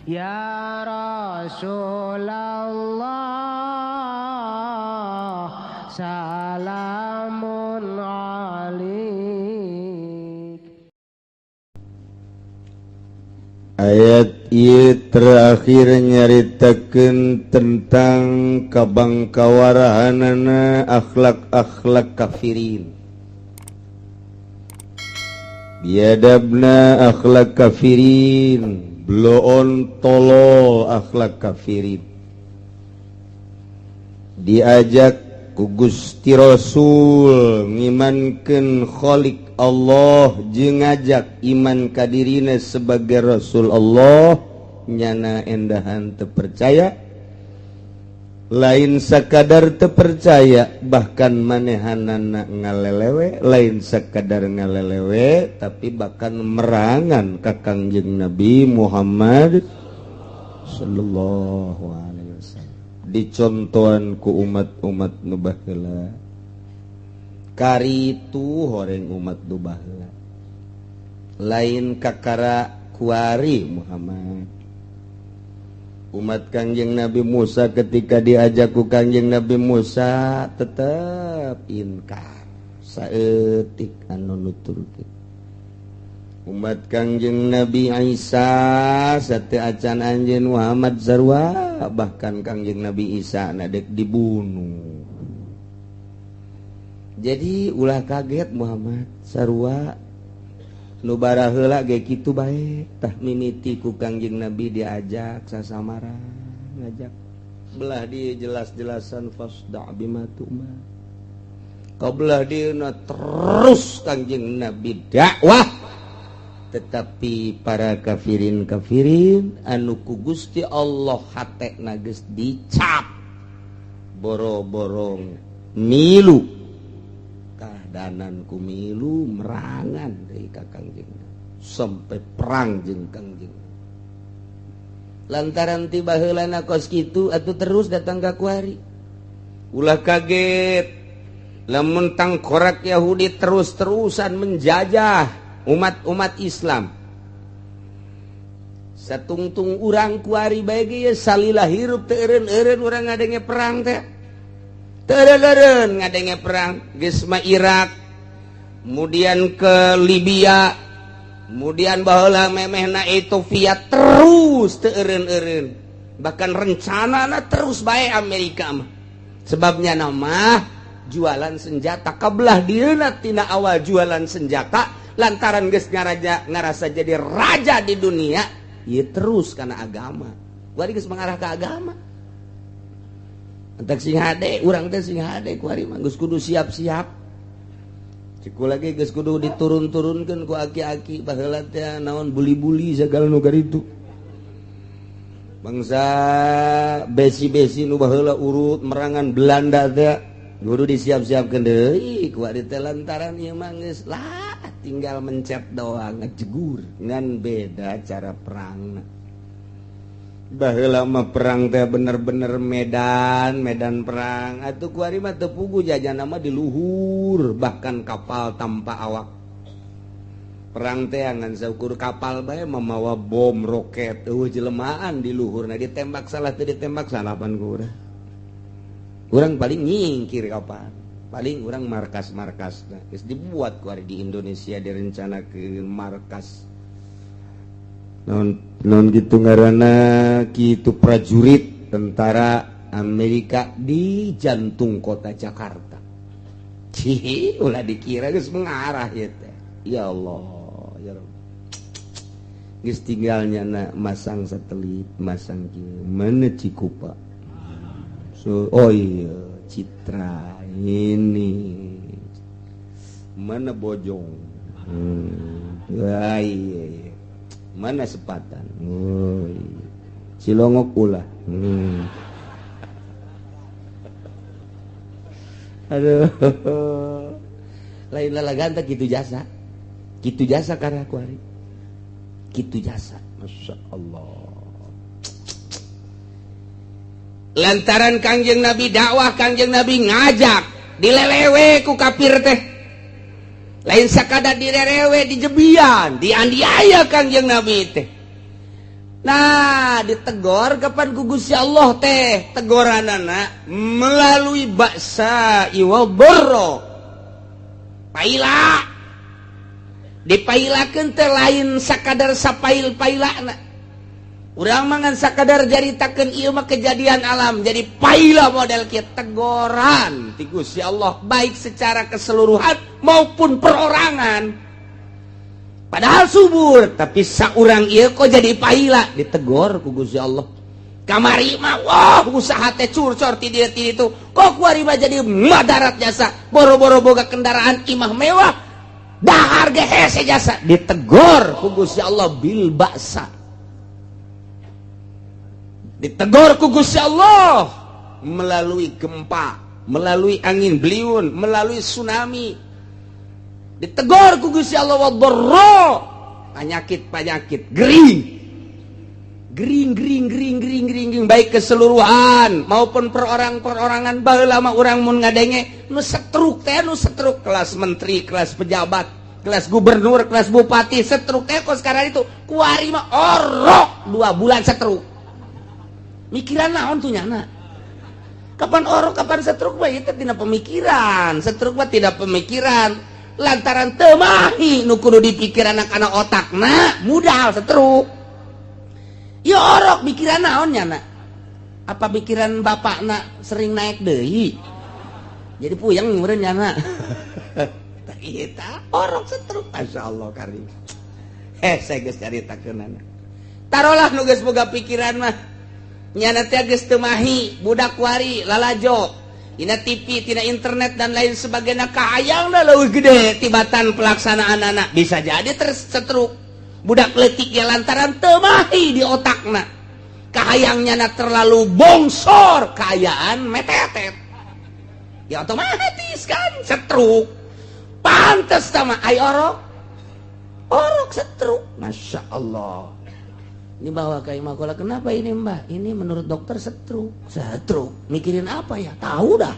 Ya Rasulullah, salamun alik. Ayat ieu terakhir nyaritakeun tentang kabangkawarahanana akhlak-akhlak kafirin, biadabna akhlak kafirin, bloon tolol akhlak kafirin. Diajak ku Gusti Rasul ngimankeun Khalik Allah jeung ngajak iman ka dirina sebagai Rasul Allah, nyana endahan terpercaya. Lain sekadar terpercaya, bahkan manehanana ngalelewe. Lain sekadar ngalelewe, tapi bahkan merangan ka Kangjeng Nabi Muhammad sallallahu alaihi wasallam. Dicontohan ku umat-umat nu baheula karitu, horeng umat nu baheula, lain kakara kuari Muhammad. Umat Kangjeng Nabi Musa, ketika diajak ku Kangjeng Nabi Musa, tetap inkar, saeutik anu nuturkeun. Umat Kangjeng Nabi Isa, sate acan anjeun Muhammad sarua, bahkan Kangjeng Nabi Isa na dek dibunuh. Jadi ulah kaget, Muhammad sarua nu baraheula ge kitu bae. Tah, mimiti ku Kangjeng Nabi diajak sasamara, ngajak belah dia jelas-jelasan, fasda' bima tu'mar. Kabelah dieuna terus Kangjeng Nabi dakwah, tetapi para kafirin kafirin anu ku Gusti Allah hate geus dicap boro-borong milu kahdanan, ku milu merangan dari ka Kangjeng, sampai perang jeung Kangjeng. Lantaran tiba heulana kos kitu atuh terus datang ka kuari. Ulah kaget lamun tangkorak Yahudi terus-terusan menjajah umat-umat Islam. Satungtung urang kuari bae ge salila hirup teu eureun-eureun urang ngadenge perang teh. Teu eureun ngadenge perang. Geus mah Irak, kemudian ke Libya, kemudian baheula memehna Ethiopia, terus teu eureun-eureun. Bahkan rencana terus bae Amerika mah. Sebabnya nama jualan senjata kabelah dieuna tina awal jualan senjata, lantaran geus ngaraja, ngarasa jadi raja di dunia ya, terus karena agama kuari geus mengarah ke agama. Entak sing hade urang teh, sing hade kuari mah geus kudu siap-siap. Ciku lagi geus kudu diturun-turunkeun ku aki-aki baheula teh, naon, buli-buli segala nu itu, bangsa besi-besi nu baheula urut merangan Belanda teh kudu disiap-siapkeun deui kuari teh, lantaran ieu mah geus lah tinggal mencet doang, ngejegur. Ngan beda cara perang. Baheula mah perang teh bener-bener medan medan perang, atuh kuari mah teu puguh jajan mah di luhur, bahkan kapal tanpa awak. Perang teh ngan saukur kapal bae memawa bom, roket, eueuh jelemaan di luhur. Nah, ditembak salah, teu ditembak salah pan ku urang. Urang paling nyingkir kapal, paling urang markas-markas. Nah, geus dibuat kuari di Indonesia, direncanakeun markas non non gitu ngaranna kitu, prajurit tentara Amerika di jantung kota Jakarta. Cih, ulah dikira geus mengarah ya teh. Ya Allah, ya Rabb. Geus tinggalnya na masang satelit, masang kieu. Mana Cikupa? So, oh iya, Citra ini. Mana Bojong? Wah, iya. Mana Sepatan? Oh, iya. Cilongok ulah. Aduh. Lain lalagan teh kitu jasa. Kitu jasa karya kuari. Kitu jasa. Masya Allah. Lantaran Kangjeng Nabi dakwah, Kangjeng Nabi ngajak, dilelewe ku kafir teh. Lain sakadar dilelewe, dijebian, dianiaya Kangjeng Nabi teh. Nah, Tah, ditegor kapan ku Gusti Allah teh? Tegoranana melalui ba'sa wa dharra. Paila. Dipailakeun teh lain sakadar sapail-pailana. Urang mah ngan sakadar jaritakeun ieu mah kejadian alam. Jadi paila model kieu tegoran ti Gusti Allah, baik secara keseluruhan maupun perorangan. Padahal subur, tapi saurang ieu kok jadi paila, ditegor ku Gusti Allah. Kamari mah wah, usaha teh curcor ti dieu ti ditu. Kok kuari mah jadi madarat jasa, boro-boro boga kendaraan, imah mewah, dahar ge hese jasa. Ditegor ku Gusti Allah bil ba'sa. Ditegor ku Gusti Allah melalui gempa, melalui angin beliung, melalui tsunami. Ditegor ku Gusti Allah wadharra, penyakit-penyakit gering, gering, gering, gering, gering, gering, gering, baik keseluruhan maupun perorang-perorangan. Baheula mah urang mun ngadenge nu setruk teh, nu setruk kelas menteri, kelas pejabat, kelas gubernur, kelas bupati, setruk teh kok sekarang itu. Kuari mah orok 2 bulan setruk, mikiran naon tuh nyana? Kapan orok, kapan setruk mah itu tidak pemikiran. Setruk mah tidak pemikiran, lantaran teu mahi nu kudu dipikir anak-anak otakna mudah setruk. Ya, orok pikiran naon nyana? Apa pikiran bapakna sering naik deui, jadi puyeng meureun nyana? Eta orok setruk. Masya Allah karim. Eh, saya geus caritakeunana. Tarolah nu geus boga pikiran mah nyana teh geus teu mahi. Budak wari lalajo tina TV, tina internet, dan lain sebagainya, kahayang dah leuwih gede tibatan pelaksanaan anak, bisa jadi terus setruk budak letik ya, lantaran teu mahi di otakna, kahayangnya na terlalu bongsor, kaayaan metetet, ya otomatis kan setruk. Pantes sama ay orok orok setruk. Masya Allah, ini bawa ke Imakola, kenapa ini, Mbak? Ini menurut dokter setruk. Setruk mikirin apa ya? Tahu dah,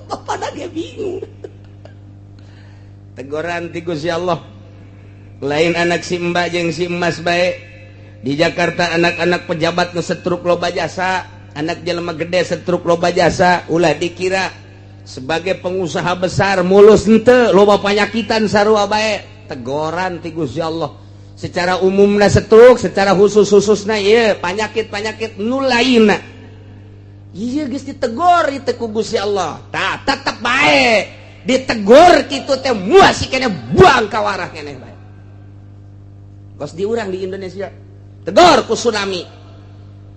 bapak dia bingung. Teguran ti Gusti Allah. Lain anak si Mbak jeung si Emas baik di Jakarta, anak-anak pejabat nu setruk loba jasa, anak jelema gede setruk loba jasa. Ulah dikira sebagai pengusaha besar mulus, ente loba panyakitan sarua bae. Tegoran ti Gusti Allah secara umumna setruk, secara khusus-khususna ieu penyakit-penyakit nu lainna. Iya, geus ditegor itu ku Gusti Allah. Tah, tetep bae ditegor kitu teh masih kene buang kawarah keneh bae. Kos di urang di Indonesia tegor ku tsunami,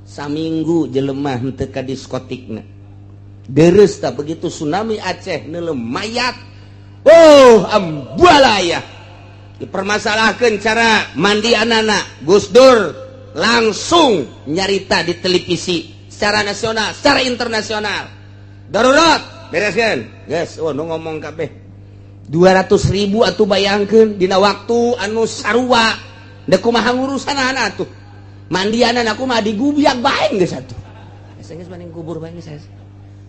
saminggu jelema henteu ka diskotikna, deres. Tak begitu tsunami Aceh neuleuh mayat, oh, ambalaya, dipermasalahkan cara mandi anak. Gus Dur langsung nyarita di televisi secara nasional, secara internasional, darurat bereskan guys. Oh, nu ngomong kabeh 200 ribu atau bayangkan dina waktu anu sarua. Da kumaha ngurusan anak tuh mandian aku mah digubiak bae geus atuh, geus banding kubur bae geus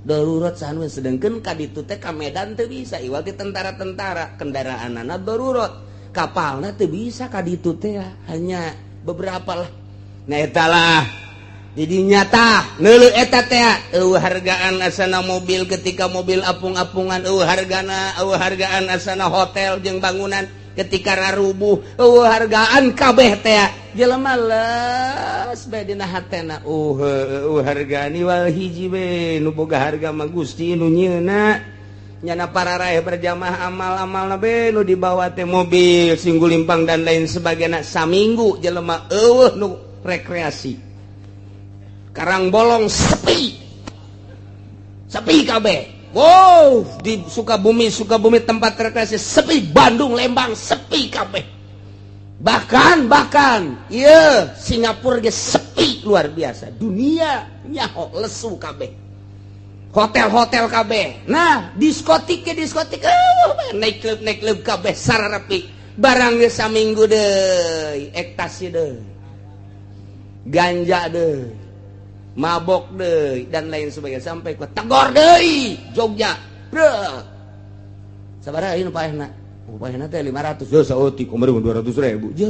darurat sanu. Sedangkan ka ditu teh ka Medan teu bisa, iwal ti tentara-tentara, kendaraanana darurat, kapalna teu bisa ka ditu teh, hanya beberapa lah. Nah, eta lah jadi nyata neuleuh eta teh eueuh hargaan asana mobil ketika mobil apung-apungan, eueuh hargana, eueuh hargaan asana hotel jeung bangunan ketika rarubuh, eueuh hargaan kabeh teh. Jelema les bae dina hatena, eueuh hargaan, iwal hiji be nu boga harga mah Gusti nu nyieuna. Nyana para raih berjamaah, amal-amal be nu dibawa teh mobil singgulimpang dan lain sebagainya. Saminggu jelema eueuh nu rekreasi, Karang Bolong sepi, sepi kabeh. Wow, di Sukabumi, Sukabumi tempat rekreasi sepi, Bandung, Lembang sepi kabeh. Bahkan bahkan iya Singapura ge sepi luar biasa. Dunia nyaho lesu kabeh. Hotel-hotel kabeh. Nah, diskotik ke diskotik, naik klub, naik klub kabeh sararapi. Barang ge saminggu deui, ekstasi deui. Ganja deui. Mabok deui dan lain sebagainya sampai ke tegor deui Jogja. Bro. Sabaraha ieu paehna? Oh, paehna teh 500. Yo saeutik, kumaha 200 ribu. Je.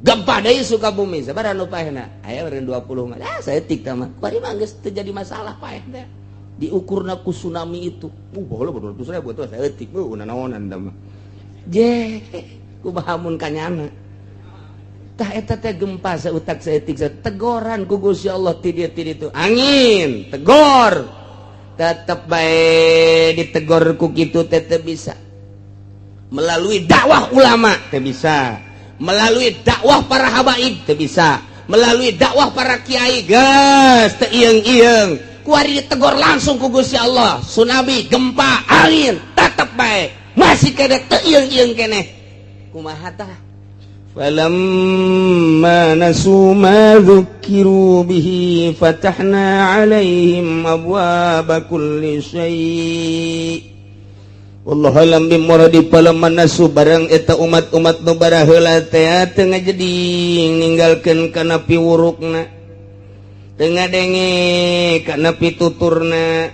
Gempa deui Sukabumi sabaraha nu paehna? Aya eureun 20 mah. Ah saeutik tah mah. Kuari mah geus teu jadi masalah paeh teh. Diukurna ku tsunami itu. Baheula 200.000 tuh saeutik. Nanaonan tah mah. Je, kumaha mun kanyana. Tah eta teh gempa sautak saeutik tegoran ku Gusti Allah ti dieu ti ditu. Angin, tegor. Tetep bae ditegor ku kitu teh teu bisa. Melalui dakwah ulama teu bisa, melalui dakwah para habaib teu bisa, melalui dakwah para kiai geus teu ieung-ieung. Kuari ditegor langsung ku Gusti Allah, tsunami, gempa, angin, tetep bae masih kene teu ieung-ieung keneh. Kumaha tah? Falamma nasu ma dzukkiru bihi fatahna alaihim abwaaba kulli syai'. Wallahu alam bimuradi. Falamma nasu barang eta umat-umat nu baraheula teh teu ngajeding ninggalkeun kana piwurukna, teu ngadenge kana pituturna,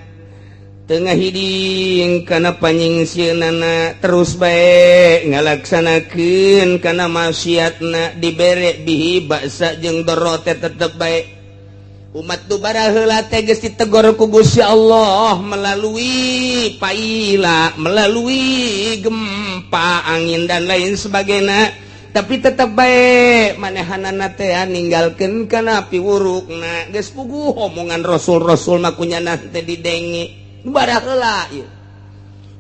teu ngahiding kana panyingsieunnana, terus bae ngalaksanakeun kana maksiatna, dibere bihi baksa jeung doro teh tetep bae. Umat nu baraheula teh geus ditegor ku Gusti Allah melalui paila, melalui gempa, angin dan lain sebagainya, tapi tetep bae manehanana teh ninggalkeun kana piwurukna. Geus puguh omongan rasul-rasul mah kunyana teh didenge. Nu baraheula ieu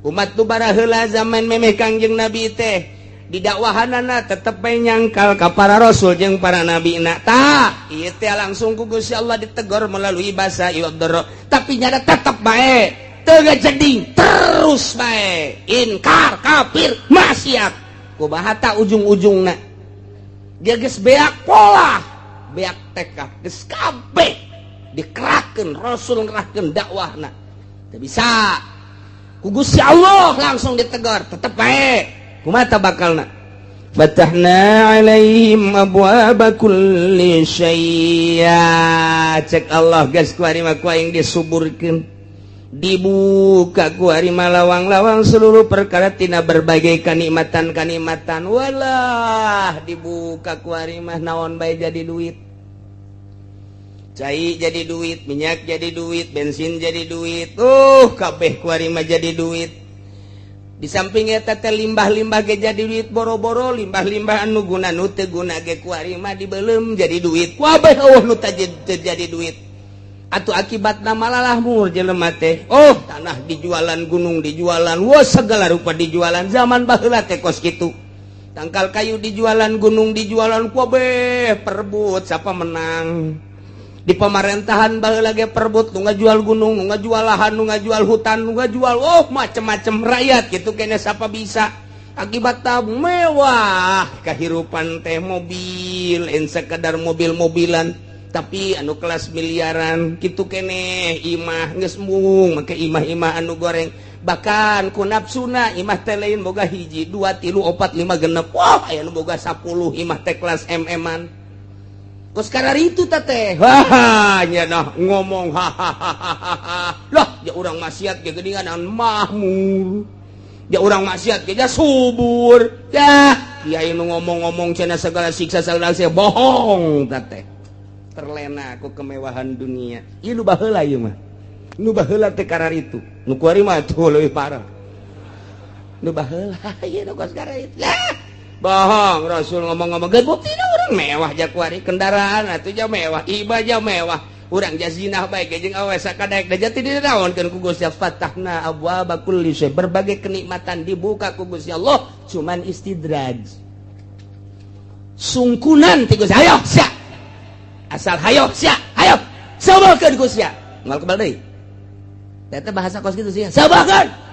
umat nu baraheula zaman memeh Kangjeng Nabi teh didakwahanana tetep bae nyangkal ka para rasul jeung para nabi na. Tah ieu teh langsung ku Gusti Allah ditegor melalui basa ieu, tapi nyada tetep bae teu ngajeding, terus bae inkar, kafir, maksiat. Kumaha tah ujung-ujungna? Dia geus beak pola, beak tekad, geus kabeh dikerahkeun, rasul ngerahkeun dakwahna teu bisa, ku Gusti Allah langsung ditegor, tetep bae. Kumaha bakalna? Fatahna alaihim abwaaba kulli syai'. Cek Allah, geus kuari mah ku aing disuburkeun, dibuka kuari mah lawang-lawang seluruh perkara tina berbagai kanikmatan-kanikmatan. Walah, dibuka kuari mah naon bae jadi duit, cai jadi duit, minyak jadi duit, bensin jadi duit, kabeh kuari mah jadi duit. Di samping eta teh limbah-limbah ge jadi duit, boro-boro limbah-limbah anu guna, nu teu guna ge kuari mah dibelem jadi duit. Kabeh eueuh nu jadi duit. Atuh akibatna malalah mur jelema teh. Oh, tanah dijualan, gunung dijualan, wah segala rupa dijualan. Zaman baheula teh kos kitu. Tangkal kayu dijualan, gunung dijualan, kabeh perebut siapa menang. Di pemerintahan baheula ge perebut, nu ngajual gunung, nu ngajual lahan, nu ngajual hutan, nu ngajual, oh macem-macem rakyat gitu kene siapa bisa. Akibat mewah kehidupan teh, mobil, en sekedar mobil-mobilan tapi anu kelas miliaran gitu kene. Imah geus mung make imah-imah anu goreng, bahkan ku nafsuna imah teh lain boga hiji, dua, tilu, opat, lima, genep, wah aya nu boga 10 imah teh kelas MM-an. Kos itu teh, wah nya nah ngomong hahaha lah ya urang maksiat ge geuningan mahmur, ya urang maksiat ge subur ya. Kiai nu ngomong-ngomong cenah segala siksa segala siksa bohong teh, terlena ku kemewahan dunia. Ieu nu baheula, ieu mah nu baheula teh karar itu. Nu kuari mah tuh leuwih parah. Nu baheula ieu nu kos itu lah bohong. Rasul ngomong-ngomong ge buktina urang mewah ja kuari, kendaraan atuh ja mewah, iba ja mewah, urang ja zinah bae ge jeung awe sakadaek da jati dinaonkeun ku Gusti. Fatahna abwaaba kulli syai', berbagai kenikmatan dibuka ku Gusti Allah, cuman istidraj, sungkunan ti Gusti. Ayo sia, asal hayo sia, ayo sabarkeun ku sia moal kebal deui. Eta bahasa kos kitu sia, sabarkeun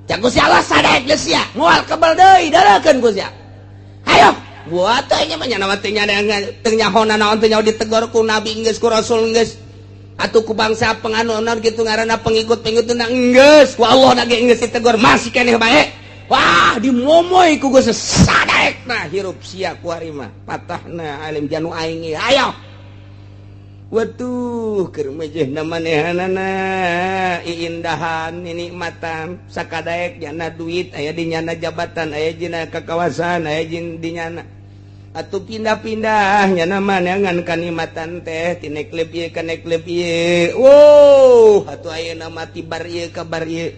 cak Gusti Allah, sadek geus sia moal kebal deui, darakeun ku sia. Ayo buat teh nya mah nya teh nya teu nyahona naon, teh nyaho ditegor ku nabi geus, ku rasul geus, atuh ku bangsa penganut gitu ngaranna pengikut-pengikut na geus, ku Allah na ge geus ditegor, masih keneh bae. Wah, dimomoy ku geus sadaek. Nah, hirup sia kuari mah patahna alim janu aing. Ayo. Waduh, keur mejehna manehanana iindahan, nikmatan sakadaek, nyana duit aya di nyana, jabatan aya dina, kekawasan aya di nyana. Atuh pindah-pindahnya nama neangan kanikmatan teh ti klub ieu ka klub ieu. Wow, atuh ayeuna mah ti bar ieu ka bar ieu.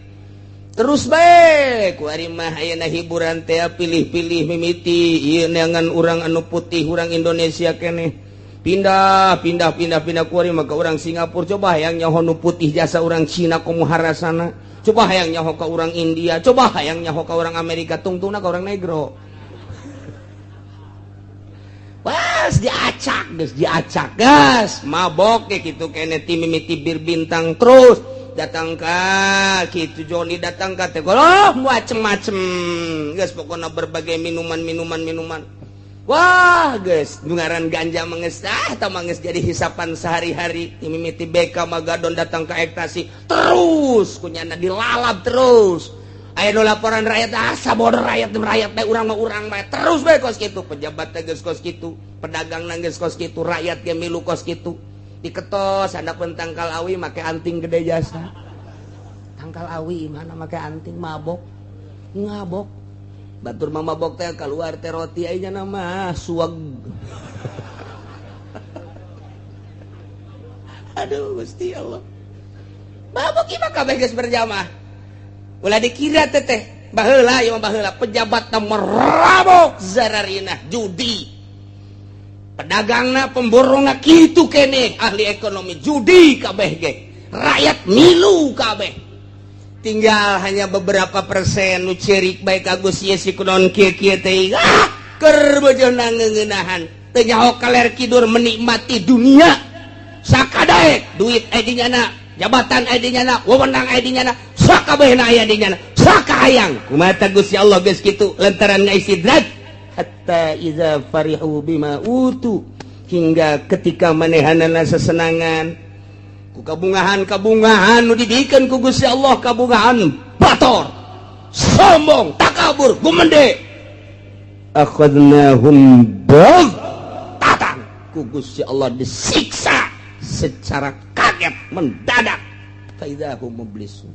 Terus bae kuari mah ayeuna hiburan teh pilih-pilih mimiti ieu neangan urang anu putih, urang Indonesia keneh. Pindah, pindah, pindah, pindah kuari mah ka urang Singapura. Coba hayang nyaho nu putih jasa urang Cina komo harasana. Coba hayang nyaho ka urang India, coba hayang nyaho ka urang Amerika, tungtungna ka urang negro. Wah, diacak geus, diacak gas mabok kayak gitu kene ti mimiti bir bintang terus datang ka kitu Joni, datang ka teh, oh, macem-macem geus pokokna, berbagai minuman-minuman minuman. Wah, geus ngaran ganja mah geus ah tah mah geus jadi hisapan sehari-hari. Ti mimiti BK Magadon datang ke ekstasi terus kunyana dilalap terus. Aya nu laporan rakyat, asa bodoh rakyat, rakyat bae, urang mah urang bae terus bae kos kitu. Pejabat teh geus kos kitu, pedagang geus kos kitu, rakyat ge milu kos kitu. Diketos handapeun tangkal awi make anting gede jasa. Tangkal awi mana make anting, mabok ngabok batur mah mabok teh keluar teh roti aya nama suag. Aduh Gusti Allah, mabok ieu mah kabeh geus berjamaah. Ulah dikira teteh baheula ieu mah, baheula pejabat teh merabok zararina judi, pedagangna, pemborongna kitu kene, ahli ekonomi judi kabeh ge, rakyat milu kabeh. Tinggal hanya beberapa persen nu cerik bae ka Gusti si kunaon kieu-kieu teh. Ah, keur bojona ngeuneunahan teu nyaho kaler kidur, menikmati dunia sakadaek, duit aya di nyana, jabatan aya di nyana, wewenang aya di nyana, sakabehna aya di nyana, sakahayang. Kumaha Gusti Allah geus kitu lantaran ngaistidraj? Hatta iza farihu bima utu, hingga ketika manehanana sesenangan ku kabungahan-kabungahan nu dibikeun ku Gusti Allah, kabungahan bator, sombong, takabur, gumende, akhadnahum baghtatan, ku Gusti Allah disiksa secara kaget mendadak. Faidahum mublisun,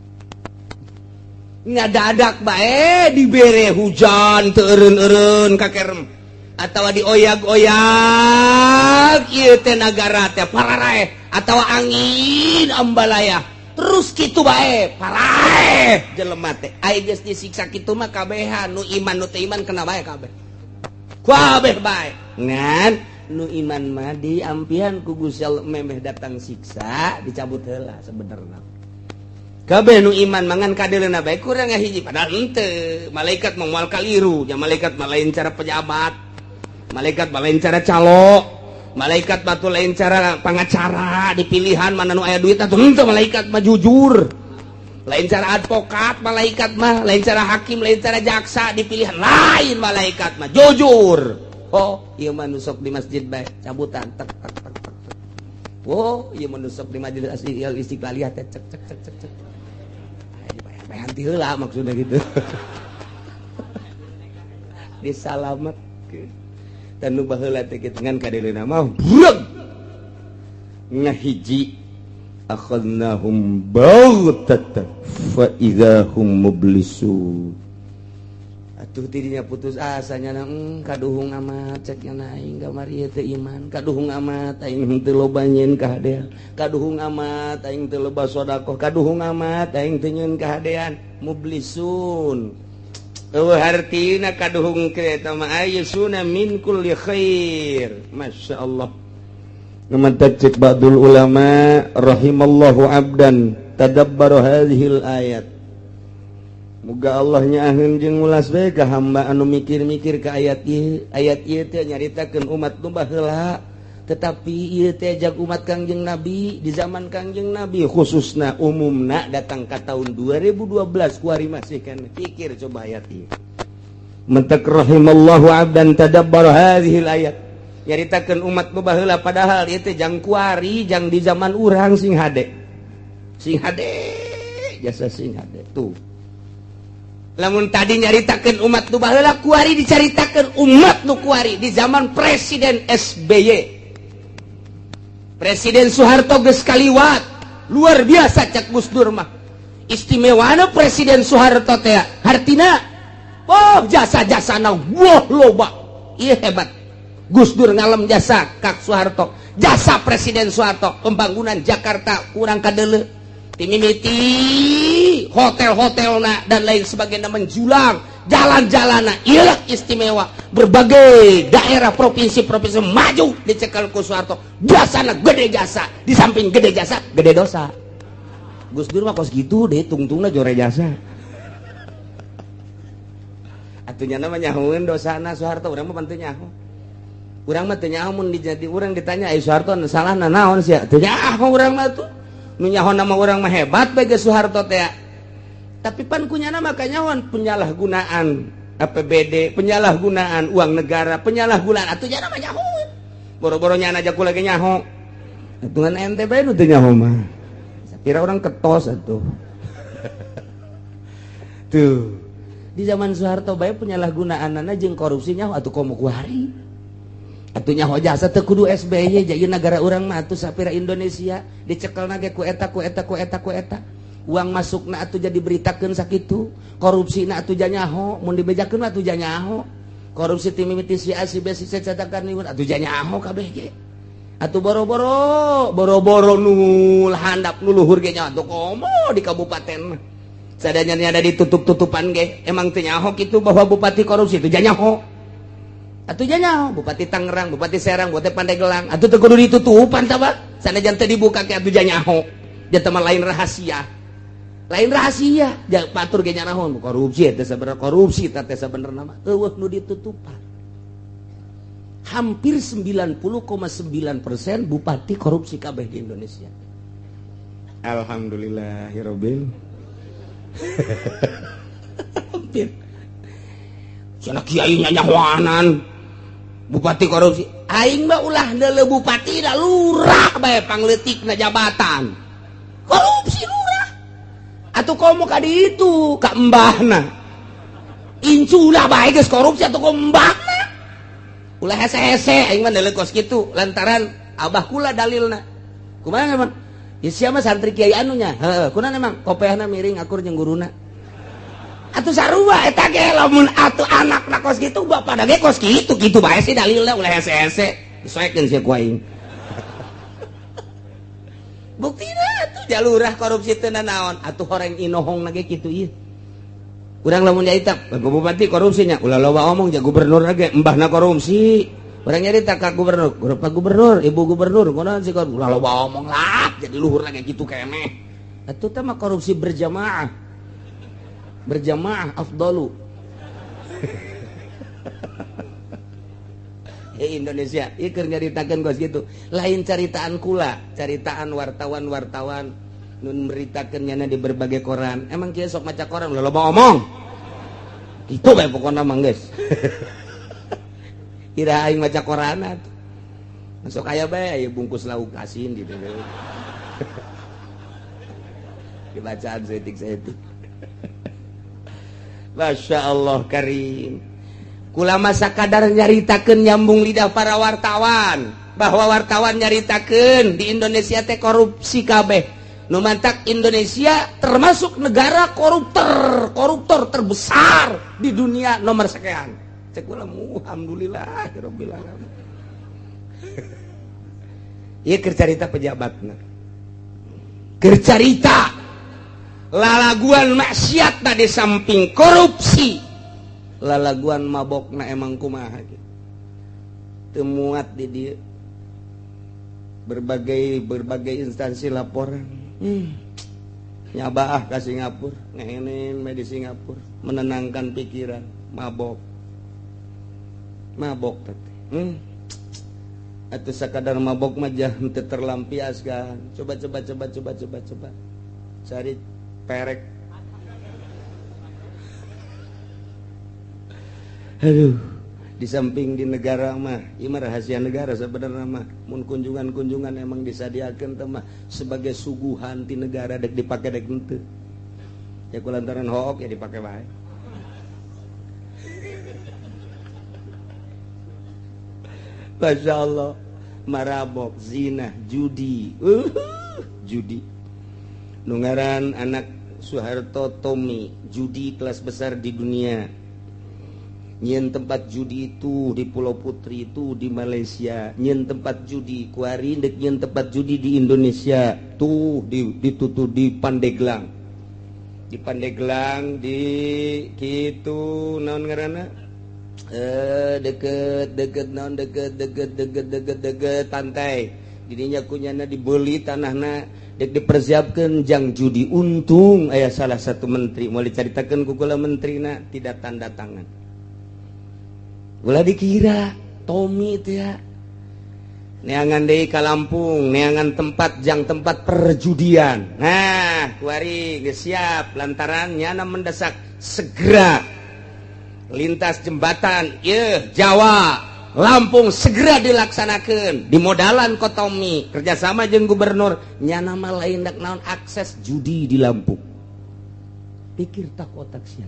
ngadadak bae dibere hujan teu eureun-eureun kakerem atawa dioyag-oyag ieu teh nagara teh pararaeh, atawa angin ambalaya terus kitu bae paraeh jelema teh. Ai geus disiksa kitu mah kabehan, nu iman nu teu iman kena bae kabeh, kabeh bae. Ngan nu iman mah diampihan ku Gusti Allah, memeh datang siksa dicabut heula. Sebenarnya kabeh nu iman mangan kadeuleuna bae kurang hiji, padahal henteu. Malaikat mah moal kaliru nya, malaikat mah lain cara pejabat, malaikat mah lain cara calo, malaikat batu lain cara pengacara dipilihan mana nu aya duit atuh, henteu. Malaikat mah jujur, lain cara advokat malaikat mah, lain cara hakim, lain cara jaksa dipilihan, lain. Malaikat mah jujur. Oh, ieu mah nu sok di masjid bae cabutan tek tek tek tek tek. Oh, ieu mah nu sok di majelis istiqlaliyah teh cek cek cek cek cek. Dibayar heula maksudnya gitu, disalamet dan nu baheula teh kitu. Ngan kadeleuna mah breg ngahiji, akhadnahum baghtatan fa idza hum mublisun. Atuh tidinya putus asanya na, kaduhung amat cek nya aing kamari ieu teh iman, kaduhung amat aing teu loba nyieun kahadean, kaduhung amat aing teu loba sedekah, kaduhung amat aing teu nyieun kahadean. Mublisun eueuh hartina kaduhung kereta mah, ayusuna min kulli khair. Masya Allah. Ngemantak cek ba'dul ulama, rahimallahu abdan tadabbara hadhil ayat. Muga Allah nyaaheun jeung ngulas bae ka hamba anu mikir-mikir ka ayat ieu. Ayat ieu teh nyaritakeun umat nu baheula, tetapi ieu teh jag umat Kangjeng Nabi, di zaman Kangjeng Nabi khususna, umumna datang ka tahun 2012 kuari masih kan pikir coba ayat ieu. Mentek rahimallahu abdan tadabbara hadhil ayat, nyaritakeun umat nu baheula, padahal ieu teh jang kuari, jang di zaman urang. Sing hade, sing hade jasa, sing hade tuh. Lamun tadi nyaritakeun umat nu baheula, kuari dicaritakeun umat nu kuari di zaman Presiden SBY. Presiden Soeharto geus kaliwat, luar biasa cak Gus Dur mah. Istimewana Presiden Soeharto teh hartina, oh, jasa-jasana wah loba. Iya, hebat. Gus Dur ngalem jasa Kak Soeharto, jasa Presiden Soeharto pembangunan Jakarta kurang kadele timimiti hotel-hotelna dan lain sebagainya menjulang jalan-jalana ieu istimewa berbagai daerah provinsi-provinsi maju dicekal ku Soeharto jasana gede jasa di samping gede jasa gede dosa. Gus Dur mah kos gitu deh tungtungna jore jasa atunya nama nyahoeun dosana Soeharto urang mah teu nyaho urang mah teu nyaho mun dijadi urang ditanya ai Soeharto salahna naon sia teu nyaho urang mah tuh nu nyaho nama urang mah hebat bae Soeharto teh tapi pan kunyana maka nyahoan penyalahgunaan APBD penyalahgunaan uang negara penyalahgunaan atuh nya mah nyaho boro-boro nyana aja ku lagi nyaho atuh ngan ente bae nu teu nyaho mah sapira urang ketos atuh tuh di zaman Soeharto bae penyalahgunaanana jeung korupsi nyaho atuh komo kuari atuh nyaho jasa teu kudu SBY jadi negara urang mah atuh sapira Indonesia dicekelna ge ku eta ku eta ku eta ku eta uang masukna atuh jadi beritakeun sakitu korupsina atuh nyaho mun dibejakeun atuh nyaho korupsi ti mimiti si A si B si C cetakan niun atuh nyaho kabeh ge atuh boro-boro boro-boro nu handap nu luhur ge nyaho atuh komo di kabupaten sadayana ada ditutup-tutupan ge emang teu nyaho kitu bahwa bupati korupsi teu nyaho atuh nyaho bupati Tangerang bupati Serang bupati Pandeglang atuh teu kudu ditutupan tah Pak sanajan teu dibuka ge atuh nyaho jatah mah lain rahasia lain rahasia jangan patur ge nyarahon korupsi eta sabenerna korupsi teh sabenerna mah eueuh nu ditutupan hampir 90,9% bupati korupsi kabeh di Indonesia. Alhamdulillahirabbil hampir cenah kiai nyanyahoanan bupati korupsi aing mah ulah deuleu bupati da lurah bae pangleutikna jabatan korupsi lurah atuh komo ka ditu ka embahna inculah bae geus korupsi atuh komo embahna ulah hese-hese aing mah deuleu kos kitu lantaran abah kula dalilna kumaha emang ya sia mah santri kiai anunya heuh kunaon emang kopeahna miring akur jeung guruna atuh sarua eta ge lamun atuh anakna kos kitu bapana ge kos kitu kitu bae sih dalilna ulah hese-hese disoekeun sia ku aing buktina atuh jalurah korupsi teu nanaon atuh horeng inohong ge kitu ieu urang lamun nyarita bupati korupsinya ulah loba omong ja gubernur ge embahna korupsi urang nyarita ka gubernur pak gubernur ibu gubernur kunaon sih ulah loba omong lah jadi luhur ge kitu keneh atuh teh mah korupsi berjamaah berjamaah afdalu Indonesia ieu keur nyaritakeun kos kitu lain caritaan kula caritaan wartawan-wartawan nu meritakeun nyana di berbagai koran emang kieu sok maca koran ulah loba omong kitu bae pokona mah geus ira aing maca koran atuh sok aya bae aya bungkus lauk asin gitu dibacaan saeutik-saeutik Masya Allah karim kula masa kadar nyaritakeun nyambung lidah para wartawan bahwa wartawan nyaritakeun di Indonesia teh korupsi kabeh nu mantak Indonesia termasuk negara koruptor terbesar di dunia nomor sekian cek kula alhamdulillah rabbil alamin ieu keur carita pejabatna keur carita lalaguan maksiat di samping korupsi lalaguan mabokna emang kumaha teu muat di dieu berbagai instansi laporan nyabaah ka Singapura ngehenin we di Singapura menenangkan pikiran mabok mabok teh atuh sakadar mabok mah jah teu terlampiaskan coba coba coba coba coba coba cari perek aduh di samping di negara mah ieu mah rahasia negara sebenarnya mah mun kunjungan-kunjungan emang disadiakeun teh mah sebagai suguhan ti negara dek dipake dek henteu ya kulantaran hook ya dipake bae Masya Allah marabok zina judi judi nu ngaran anak Soeharto Tommy judi kelas besar di dunia. Nyieun tempat judi itu di Pulau Putri itu di Malaysia, nyieun tempat judi kuari dek nyieun tempat judi di Indonesia tuh di ditutup di Pandeglang. Di Pandeglang di kitu naon ngaranna? Deket deket naon deket deket deket deket deket pantai. Didinya kunyana dibeli tanahna dek dipersiapkan jang judi. Untung aya salah satu menteri mau dicaritakeun ku kula menterina tidak tanda tangan. Ulah dikira Tommy itu ya neangan deui ka Lampung, neangan tempat jang tempat perjudian. Nah, kuari geus siap lantaran nyana mendesak segera lintas jembatan ieu Jawa Lampung segera dilaksanakeun. Dimodalan ku Tommy kerjasama jeung gubernur nyana mah lain dak naon akses judi di Lampung. Pikir tak otak sia.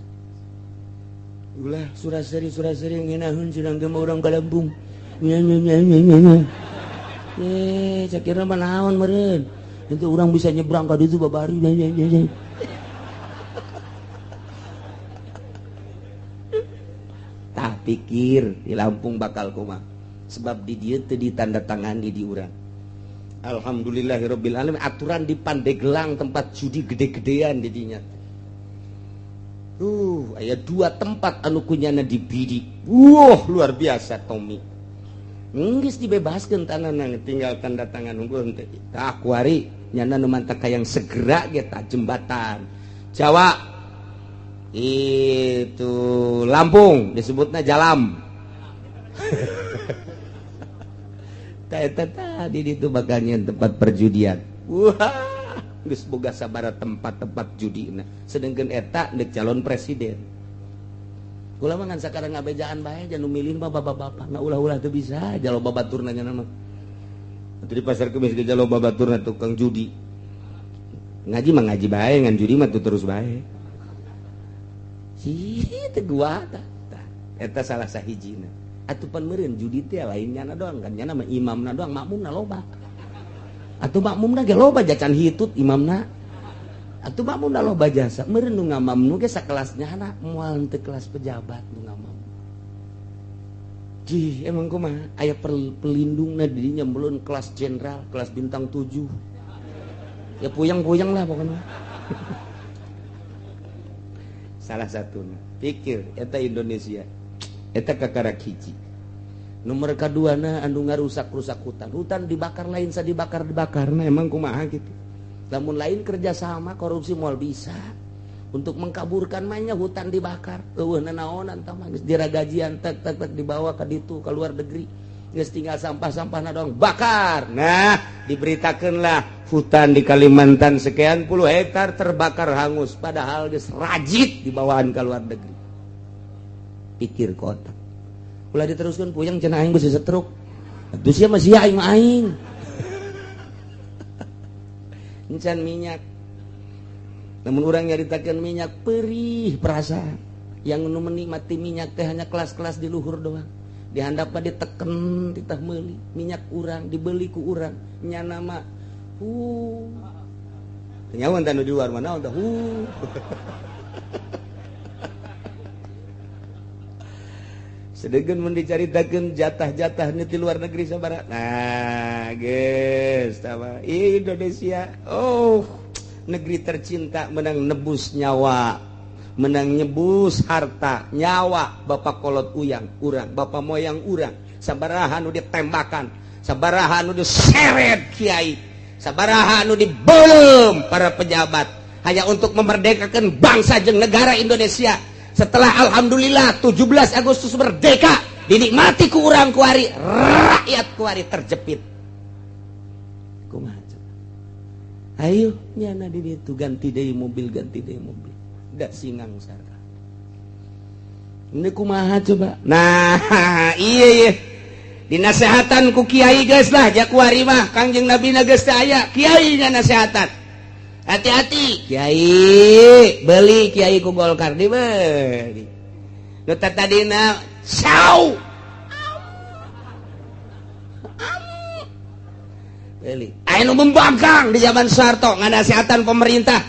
Ulah suraseri ngeunahun sedang ge urang ka Lampung. Cakirna mah naon meureun. Itu urang bisa nyebrang ka ditu babari. Tah pikir di Lampung bakal kumaha. Sebab di dieu teu ditandatangani di urang. Alhamdulillahirabbil alamin aturan di Pandeglang tempat judi gede-gedean di dinya. Aya dua tempat anu kunyana dibidik. Wah, luar biasa Tommy. Geus dibebaskeun tanahna tinggal tanda tangan unggul henteu. Tah kuari nyana nu mantak hayang segera ge tah jembatan Jawa itu Lampung disebutna Jalam. Tah eta tadi ditu bakal nyieun tempat perjudian. Wah, geus boga sabaraha tempat-tempat judina. Sedengkeun eta deuk calon presiden. Ulah mah ngan sakarang ngabejaan bae jan nu milih mah bapak-bapak. Nah ulah-ulah teu bisa jalo babaturna nya mah. Atuh di pasar kemis ge jalo babaturna tukang judi. Ngaji mah ngaji bae ngan judi mah tuh terus bae. Sih teu gua tah. Eta salah sahijina. Atuh pan meureun judi teh lain nyana doang kan nyana mah imamna doang makmumna loba. Atuh makmumna ge loba jacan hitut imamna. Atuh makmumna loba jasa. Meureun nu ngamam nu ge sakelas nyana moal teu kelas pejabat nu ngamam. Jih, emang kumaha aya pelindungna di dinya melun kelas jenderal, kelas bintang 7. Ya puyeng-puyeng lah pokoknya. Salah satuna. Pikir eta Indonesia. Eta kakarak hiji. Nomor kaduana anu ngarusak-rusak hutan. Hutan dibakar lain sa dibakar-dibakar. Nah emang kumaha gitu. Lamun lain kerjasama korupsi moal bisa. Untuk mengkaburkan mah hutan dibakar. Eueuh nanaonan tah mah geus diragajian tek tek tek dibawa ka ditu ka luar negeri. Geus tinggal sampah-sampahna doang bakar. Nah, diberitakeunlah hutan di Kalimantan sekian puluh hektar terbakar hangus padahal geus rajit dibawaan ka luar negeri. Pikir kotak. Ulah diteruskan puyeng cenah aing geus setruk. Atuh sia mah sia aing mah aing. Encan minyak. Namun urang nyaritakeun minyak perih perasaan. Yang nu menikmati minyak teh hanya kelas-kelas di luhur doang. Di handap mah diteken titah meuli. Minyak urang dibeli ku urang. Nyana mah Nyawan tanu di luar mana udah Sedengkeun mun dicaritakeun jatah-jatah nu ti luar negeri sabaraha. Nah, geus tah Indonesia. Oh, negeri tercinta menang nebus nyawa, menang nyebus harta, nyawa bapak kolot uyang urang, bapak moyang urang, sabaraha nu ditembakan, sabaraha nu diseret kiai, sabaraha nu dibelem para pejabat hanya untuk memerdekakan bangsa jeung negara Indonesia. Setelah alhamdulillah 17 Agustus merdeka, dinikmati ku urang kuari, rakyat kuari terjepit. Kumaha coba? Ayo nyana di ditu ganti deui mobil, ganti deui mobil. Da singang sarta. Ini kumaha coba? Nah, iya iya. Dinasehatan ku kiai geus lah ja kuari mah Kangjeng Nabi na geus teu aya, kiai nya nasehatan. Hati-hati kiai, beli kiai ku Golkar dibeli. Nu tadina sau. Beli. Aya nu membangkang di zaman Soeharto nganasehatan pemerintah.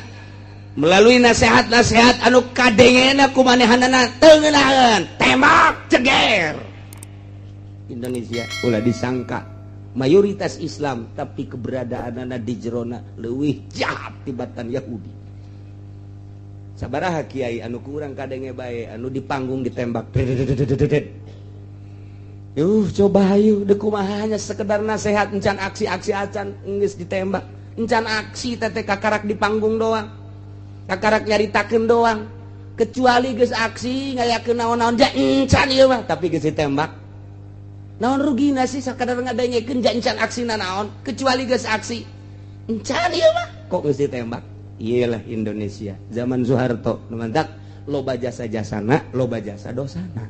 Melalui nasihat-nasihat anu kadengena ku manehanana teu ngeunaheun, tembak ceger. Indonesia ulah disangka mayoritas Islam tapi keberadaanana di jerona leuwih jahat tibatan Yahudi. Sabaraha kiai anu kurang kadenge bae anu di panggung ditembak. Yuh, coba hayu deuk kumaha hanya sekedar nasihat encan aksi-aksi acan geus ditembak. Encan aksi teh kakarak di panggung doang. Kakarak nyaritakeun doang. Kecuali geus aksi ngayakeun naon-naon ja encan ieu mah tapi geus ditembak. Naon rugina sih sakadar ngadengekeun ja encan aksina naon kecuali geus aksi. Encan ieu mah kok geus ditembak. Iyalah Indonesia zaman Soeharto nu mantak loba jasa jasana loba jasa dosana.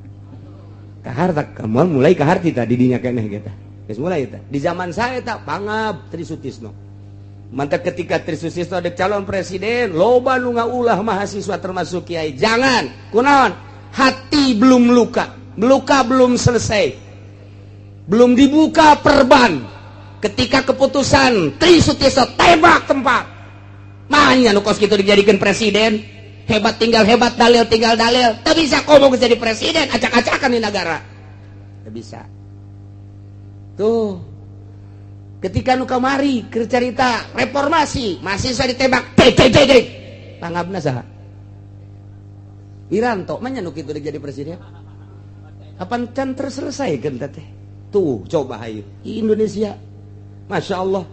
Kaharta kamu mulai kaharti tadi dinya keneh kita. Geus mulai eta. Di zaman saya tak pangab Tri Sutisno. Mantap ketika Tri Sutisno ada calon presiden, loba nu ngaulah mahasiswa termasuk kiai. Jangan, kunaon? Hati belum luka, luka belum selesai. Belum dibuka perban. Ketika keputusan Tri Sutisno tembak tempat. Mahnya nu kos kitu dijadikan presiden. Hebat tinggal hebat, dalil tinggal dalil. Tak bisa komo jadi presiden, acak-acakan di negara. Tak bisa. Tuh. Ketika nu kamari keur carita reformasi, mahasiswa ditembak, dek dek dek dek. Tanggapna saha? Wiranto mah nya nu kitu jadi presiden. Kapan can terselesaikan teh? Tuh, coba hayu. Indonesia. Masya Allah.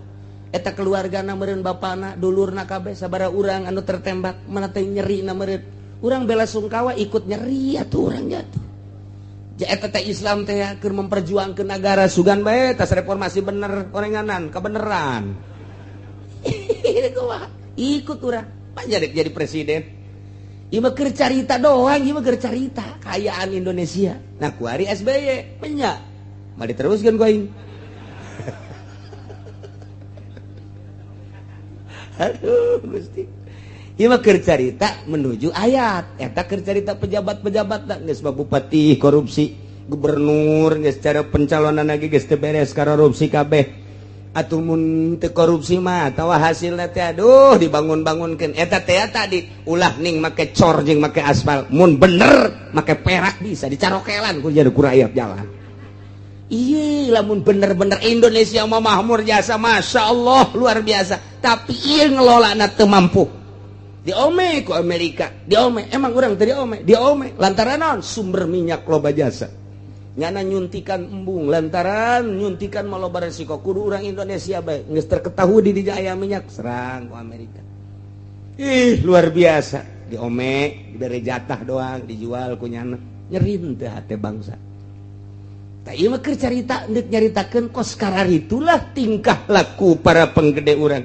Eta keluargana meureun bapana, dulurna kabeh sabaraha urang anu tertembak, mana teh nyerina meureun. Urang bela sungkawa ikut nyeri atuh urang nya tuh. Ja eta teh Islam teh keur memperjuangkeun negara sugan bae tas reformasi bener orenganan kebeneran. Ikut urang panjang jadi presiden. Ieu mah keur carita doang, ieu mah keur carita kaayaan Indonesia. Nah kuari SBY menya. Mah diteruskeun ku aing. Aduh Gusti. Ieu mah keur carita menuju ayat. Eta keur carita pejabat-pejabat da geus mah bupati korupsi, gubernur geus cara pencalonan lagi geus teu beres korupsi kabeh. Atuh mun teu korupsi mah atawa hasilna teh aduh dibangun-bangunkeun. Eta teh tadi ulah ning make cor jeung make aspal. Mun bener make perak bisa dicarokelan ku jadi ku rakyat jalan. Iya, lamun bener-bener Indonesia mah makmur jasa, masya Allah luar biasa. Tapi iya ngelola na teu mampu. Diome ku Amerika, diome. Emang urang teu diome, diome. Lantaran naon? Sumber minyak loba jasa. Nyana nyuntikan embung, lantaran nyuntikan mah loba resiko. Kudu urang Indonesia bae geus terketahui di dinya aya minyak, serang ku Amerika. Ih, luar biasa. Diome, dibere jatah doang, dijual ku nyana. Nyerin teh hate bangsa. Ieu mah keur carita deuk nyaritakeun kos kararitulah tingkah laku para penggede urang.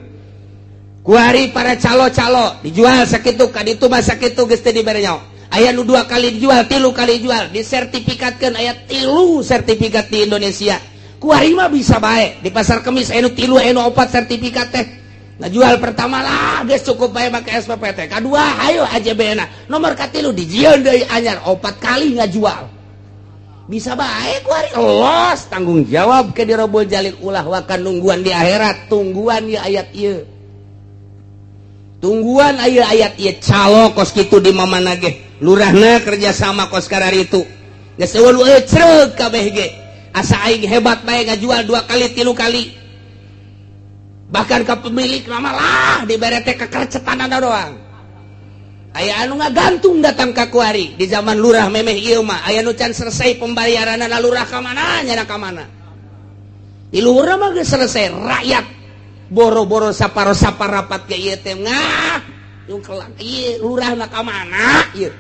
Kuari para calo-calo dijual sakitu ka ditu mah sakitu geus teu dibere nyaho. Aya nu 2 kali dijual, 3 kali dijual, disertifikatkeun aya 3 sertifikat di Indonesia. Kuari mah bisa bae di pasar Kemis aya nu 3 aya nu 4 sertifikat teh. Ngajual pertama lah geus cukup bae make SPPT. Kadua hayo AJB-na. Nomor katilu dijieun deui anyar 4 kali ngajual. Bisa baik kuari los tanggung jawab ke dirobol jalil ulah wakan nungguan di akhirat tungguan ya ayat ieu tungguan aya ayat ieu calo kos kitu di mamana ge lurahna kerja sama kos kararitu geus eueuh ecreug kabeh ge asa aing hebat bae ngajual 2 kali 3 kali bahkan ka pemilik mah lah dibere teh kekercetanana doang. Aya anu ngagantung datang ka kuari di zaman lurah memeh ieu mah aya nu can selesai pembayaranana lurah ka mana nyana ka mana di luhur mah geus selesai rakyat boro-boro saparo-saparapat ke ieu teh ngah yung kelak ieu lurahna ka mana ieu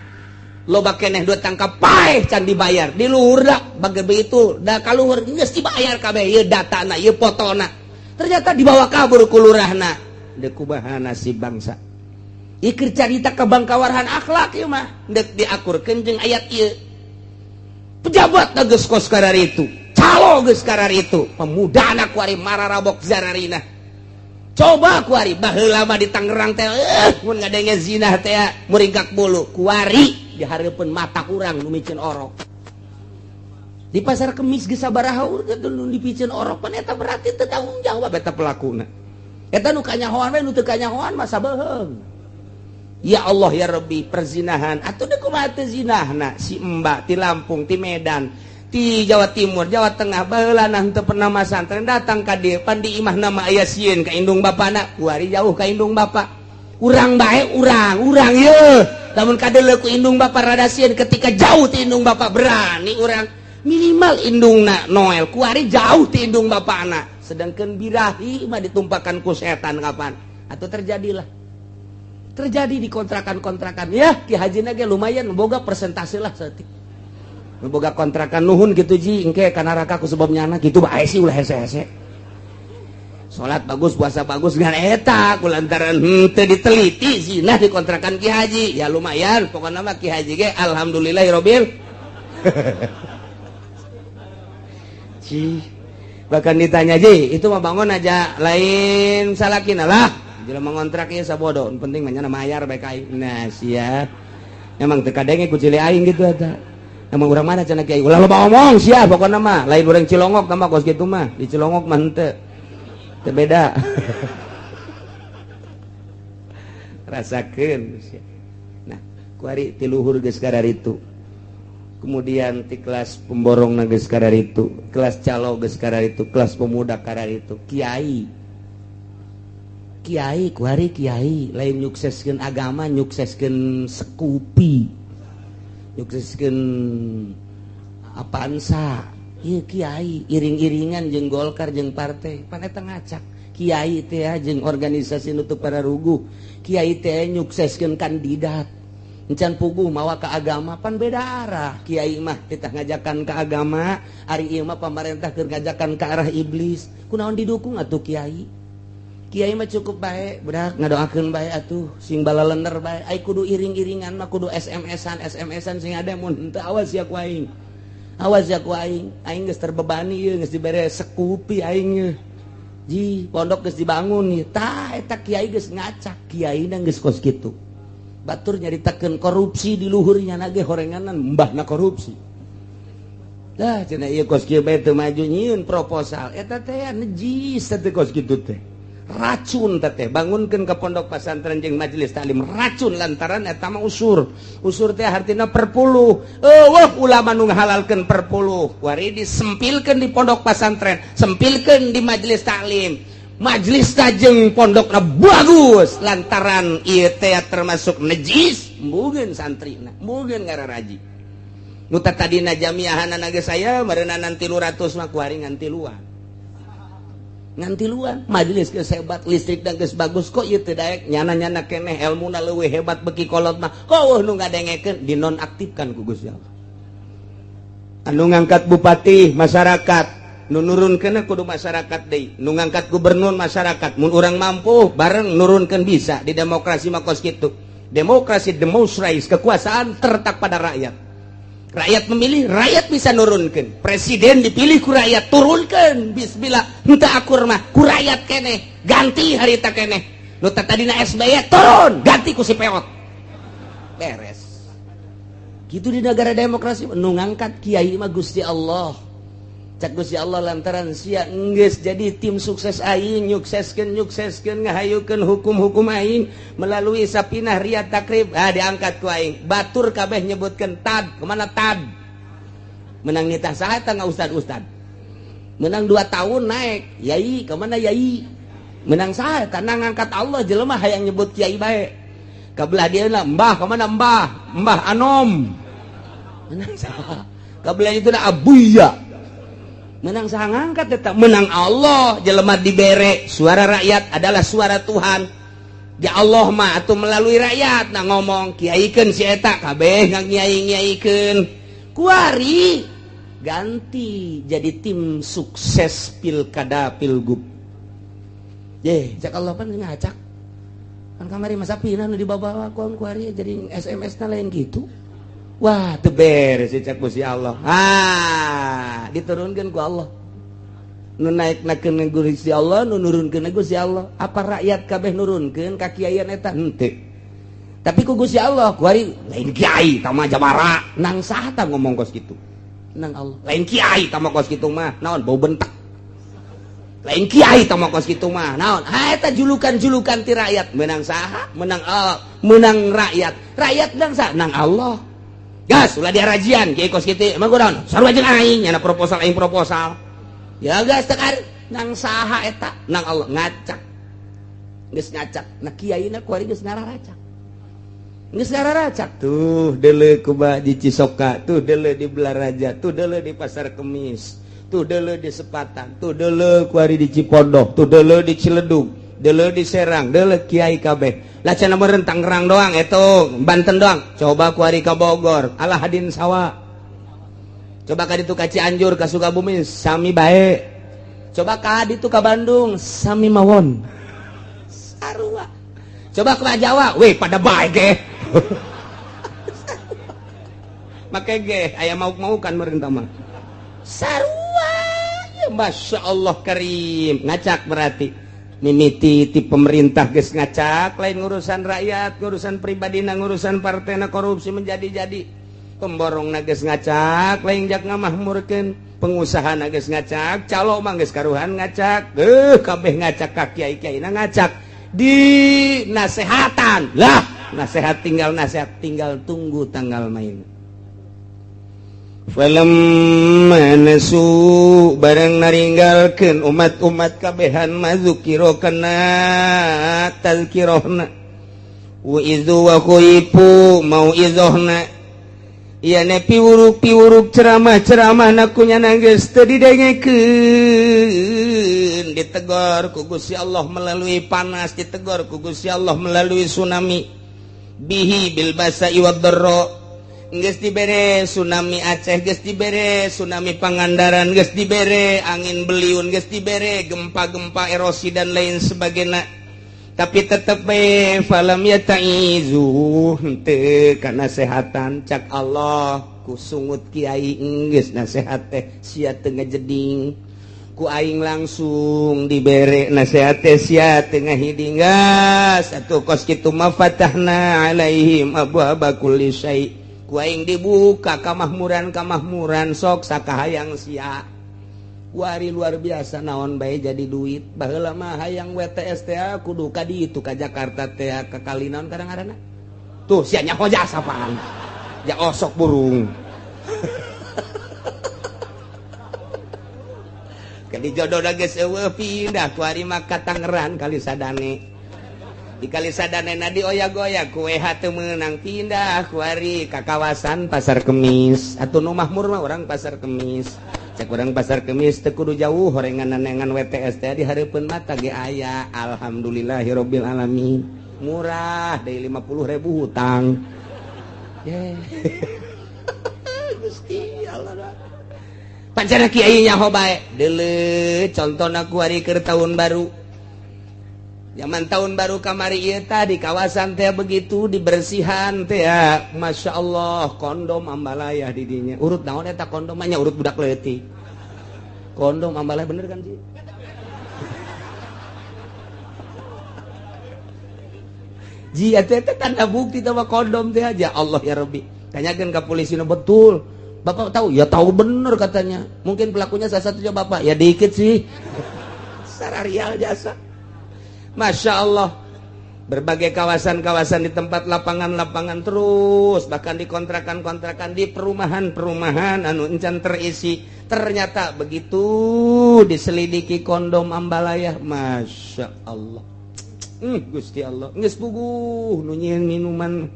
loba keneh dua tangkap paeh can dibayar di luhur da bage begitu da ka luhur geus dibayar kabeh ieu datana ieu fotona ternyata dibawa kabur ku lurahna deuk kumaha nasib bangsa. Ikir carita kebangkawarhan akhlak ieu mah deuk diakurkeun jeung ayat ieu. Pejabat geus kos kararitu, calo geus kararitu, pemuda anak kuari mararabok zararina. Coba kuari baheula mah di Tangerang teh mun ngadenge zina teh muringkak bulu, kuari di hareupeun mata urang nu miceun orok. Di pasar Kemis geus sabaraha urang nu dipiceun orok pan eta berarti teu tanggung jawab eta pelakuna. Eta nu kanyahoan we nu teu kanyahoan mah sabeuheung. Ya Allah ya Rabbi, perzinahan atuh deui kumaha teu zinahna si Mbak ti Lampung, ti Medan, ti Jawa Timur, Jawa Tengah, baheula teu pernah masantren datang ka dieu pan di imahna mah aya sieun ka indung bapana, kuari jauh ka indung bapa. Urang bae urang yeuh. Lamun kadeuleu ku indung bapa rada sieun, ketika jauh ti indung bapa berani urang. Minimal indungna Noel, kuari jauh ti indung bapana. Sedangkan birahi mah ditumpakan ku setan kapan? Atau terjadilah. Terjadi di kontrakan-kontrakan ya, Ki Haji ge lumayan boga persentase lah saeutik. Boga kontrakan nuhun gitu ji, engke ka neraka ku sebab nyana gitu bae sih ulah hese-hese. Salat bagus, puasa bagus ngan eta kulantaran henteu diteliti zina di kontrakan Ki Haji. Ya lumayan, pokokna mah Ki Haji ge alhamdulillahirabbil. Ji, bahkan ditanya ji, itu mah bangun aja lain salakina lah. Jelema ngontrak ieu sabodo, penting mah nya mayar bae ka aing. Nah, sia. Emang teu kadenge ku cili aing gitu eta. Emang urang mana cenah kiai? Ulah loba omong sia pokona mah. Lain urang Cilongok mah kos kitu mah. Di Cilongok mah henteu. Teu beda. Rasakeun sia. Nah, kuari ti luhur geus kararitu. Kemudian ti kelas pemborong na geus kararitu, kelas calo geus kararitu, kelas pemuda kararitu, kiai. Kiai kuari kiai lain nyukseskeun agama, nyukseskeun sekupi, nyukseskeun Avanza. Ieu kiai iring-iringan jeung Golkar jeung partai pan eta ngacak. Kiai teh jeung organisasi nu teu pararuguh, kiai teh nyukseskeun kandidat encan puguh mawa ka agama pan beda arah. Kiai mah titah ngajakan ka agama, ari ieu mah pamarentah keur ngajakan ka arah iblis. Kunaon didukung atuh kiai? Kiai mah cukup bae, budak ngadoakeun bae atuh, sing balalener bae. Ai kudu iring-iringan mah kudu SMS-an, SMS-an sing ada mun henteu awas ya ku aing. Awas ya ku aing, aing geus terbebani ieu geus dibere sekupi aing ieu. Ji, pondok geus dibangun ieu. Tah eta kiai geus ngacak, kiaina geus kos kitu. Batur nyaritakeun korupsi di luhurnya nage horenganan mbahna korupsi. Dah cenah ieu kos kieu bae teu maju nyieun proposal. Eta teh najis teh kos kitu teh. Racun teteh bangunkan ke pondok pesantren jeung majelis taklim racun lantaran eta mah usur. Usur teh artina perpuluh. Eueuh ulama nu ngahalalkeun perpuluh. Kuari disempilkeun di pondok pesantren, sempilkeun di majelis taklim. Majelis jeung pondokna bagus lantaran ieu teh termasuk najis, mbugeun santrina, mbugeun ngararaji. Nu tadina jamiahanana geus aya meureunana 300 mah kuari ngan tiluan. Ngantiluan majelis geus hebat, listrik dan geus bagus kok ieu teu daek nyana-nyana keneh elmuna leuwih hebat beki kolot mah kok eueuh nu ngadengekeun dinonaktifkan ku Gusti Allah. Anu ngangkat bupati masyarakat, nu nurunkeun kudu masyarakat deui, nu ngangkat gubernur masyarakat, mun urang mampu bareng nurunkeun bisa di demokrasi mah kos kitu. Demokrasi demonstrais, kekuasaan terletak pada rakyat. Rakyat memilih, rakyat bisa nurunkan. Presiden dipilih ku rakyat, turunkan. Bismillah, henteu akur mah ku rakyat keneh, ganti harita keneh. Nu tadina SBY turun, ganti ku si peot. Beres. Gitu di negara demokrasi nu ngangkat kiai mah Gusti Allah. Cak Gusti Allah lantaran sia enggeus jadi tim sukses aing, nyukseskeun ngahayukeun hukum-hukum aing melalui sapinah riyad takrib, ah diangkat ku aing. Batur kabeh nyebutkeun tad, kemana tad? Menang nitah saha eta ustad-ustad. Menang 2 tahun naik, yai kemana yai? Menang saha eta ngangkat Allah jelema hayang nyebut kiai bae. Kabelah dia lah mbah kemana mbah? Mbah Anom. Menang saha? Kabelah itu dah abuya. Menang saha ngangkat tetap menang Allah jelema dibere suara rakyat adalah suara Tuhan. Ya Allah mah atau melalui rakyat nah ngomong kiaikeun si eta kabeh ngiai-ngiaikeun. Kuari ganti jadi tim sukses pilkada pilgub. Ye, cak Allah pan ngacak. Kan kamari masa pinah nu dibawa ku kuari jadi SMS na lain gitu. Wah, teu beres cak Gusti Allah. Ah, diturunkeun ku Allah. Nu naik-naikeun Gusti Allah, nu nurunkeun Gusti Allah. Apa rakyat kabeh nurunkeun ka kiaian eta? Henteu. Tapi ku Gusti Allah, kuari lain kiai tama jabara. Nang saha tah ngomong kos kitu? Nang Allah. Lain kiai tama kos kitu mah. Naon bau bentak. Lain kiai tah kos kitu mah. Naon? Ha eta julukan-julukan ti rakyat. Menang saha? Menang Allah, menang rakyat. Rakyat menang saha? Menang Allah. Gas ulah diarajian kiai kos kitu. Emang kunaon? Sarua jeung aing nyana proposal aing proposal. Ya gas tekar nang saha eta? Nang Allah ngacak. Geus ngacak. Nah kiaina kuari geus ngararacak. Geus ngararacak. Tuh deuleu kuba di Cisoka, tuh deuleu di Balaraja, tuh deuleu di Pasar Kemis. Tuh deuleu di Sepatan, tuh deuleu kuari di Cipondoh, tuh deuleu di Ciledug, deuleu di Serang, deuleu kiai kabeh. Lah cenah meureun Tangerang doang eta, Banten doang. Coba kuari ka Bogor, alah hadin sawa. Coba ka ditu ka Cianjur, ka Sukabumi sami bae. Coba ka ditu ka Bandung sami mawon. Sarua. Coba ke Jawa, weh pada bae ge. Make ge aya mau-mau kan meureun mah. Sarua. Ya, Masya Allah Karim. Ngacak berarti mimiti ti pemerintah geus ngacak, lain ngurusan rakyat, ngurusan pribadi, ngurusan partai, korupsi menjadi-jadi. Pemborong geus ngacak, lain jak ngamahmurkeun. Pengusaha geus ngacak, calo mah geus karuhan ngacak, kabeh ngacak, ka kiai-kiai ngacak di nasehatan lah. Nasehat tinggal nasehat, tinggal tunggu tanggal main. Falamma nasu, barang naringgalkeun umat-umat kabehan, ma dzukkiru kana tazkirahna, wa izu wa khuifu mau'izohna, iya ne piwuruk-piwuruk ceramah-ceramah nakunya geus teu didengekeun. Ditegor ku Gusti Allah melalui panas, ditegor ku Gusti Allah melalui tsunami, bihi bil ba'sa'i wad dharra. Geus dibere tsunami Aceh, geus dibere tsunami Pangandaran, geus dibere angin beliun, geus dibere gempa-gempa, erosi dan lain sebagainya, tapi tetep be falam yattaizu, henteu kana sehatan. Cak Allah, ku sungut kiai geus nasehat teh sia teu ngajeding, ku aing langsung dibere nasehat teh sia teu ngahiding. Gas atuh kos kitu mah, fatahna alaihim abwaaba kulli syai', ku aing dibuka kamahmuran kamahmuran, sok sakahayang sia. Wari luar biasa, naon bae jadi duit. Baheula mah hayang WTS teh kudu ka ditu, ka Jakarta teh, ka kali naon kadang-kadang tuh sia nyaho jasa apaan ya, osok burung. Kadi jodoh geus eueuh, pindah ku ari mah ka Tangerang, kali Sadane. Di kali Sadane na dioyak-oyak ku WH, teu meunang, pindah ku ari ka kawasan Pasar Kemis. Atuh nu makmur mah orang Pasar Kemis. Cek urang Pasar Kemis teu kudu jauh horengan nengan WTS teh di hareupeun mata ge aya. Alhamdulillahirabbil alamin, murah dari 50.000 hutang. Yeah. Gusti Allah, pancana kiai nyaho bae. Deuleu contona ku ari keur tahun baru, zaman tahun baru kamari ieu tah, di kawasan teh begitu dibersihan teh ya, Masya Allah, kondom ambalaya di dinya. Urut naon eta kondom? Nya urut budak leutik, kondom ambalaya, bener kan sih? Ji eta teh tanda bukti teh kondom teh aja. Allah ya Rabbi, tanyakeun ka polisi nu betul. Bapak tahu ya? Tahu bener katanya. Mungkin pelakunya salah satunya bapak ya, dikit sih sararial jasa. Masya Allah, berbagai kawasan-kawasan, di tempat lapangan-lapangan, terus bahkan di kontrakan-kontrakan, di perumahan-perumahan anu encan terisi, ternyata begitu diselidiki kondom ambalaya. Masya Allah, Gusti Allah, geus puguh nu nyieun minuman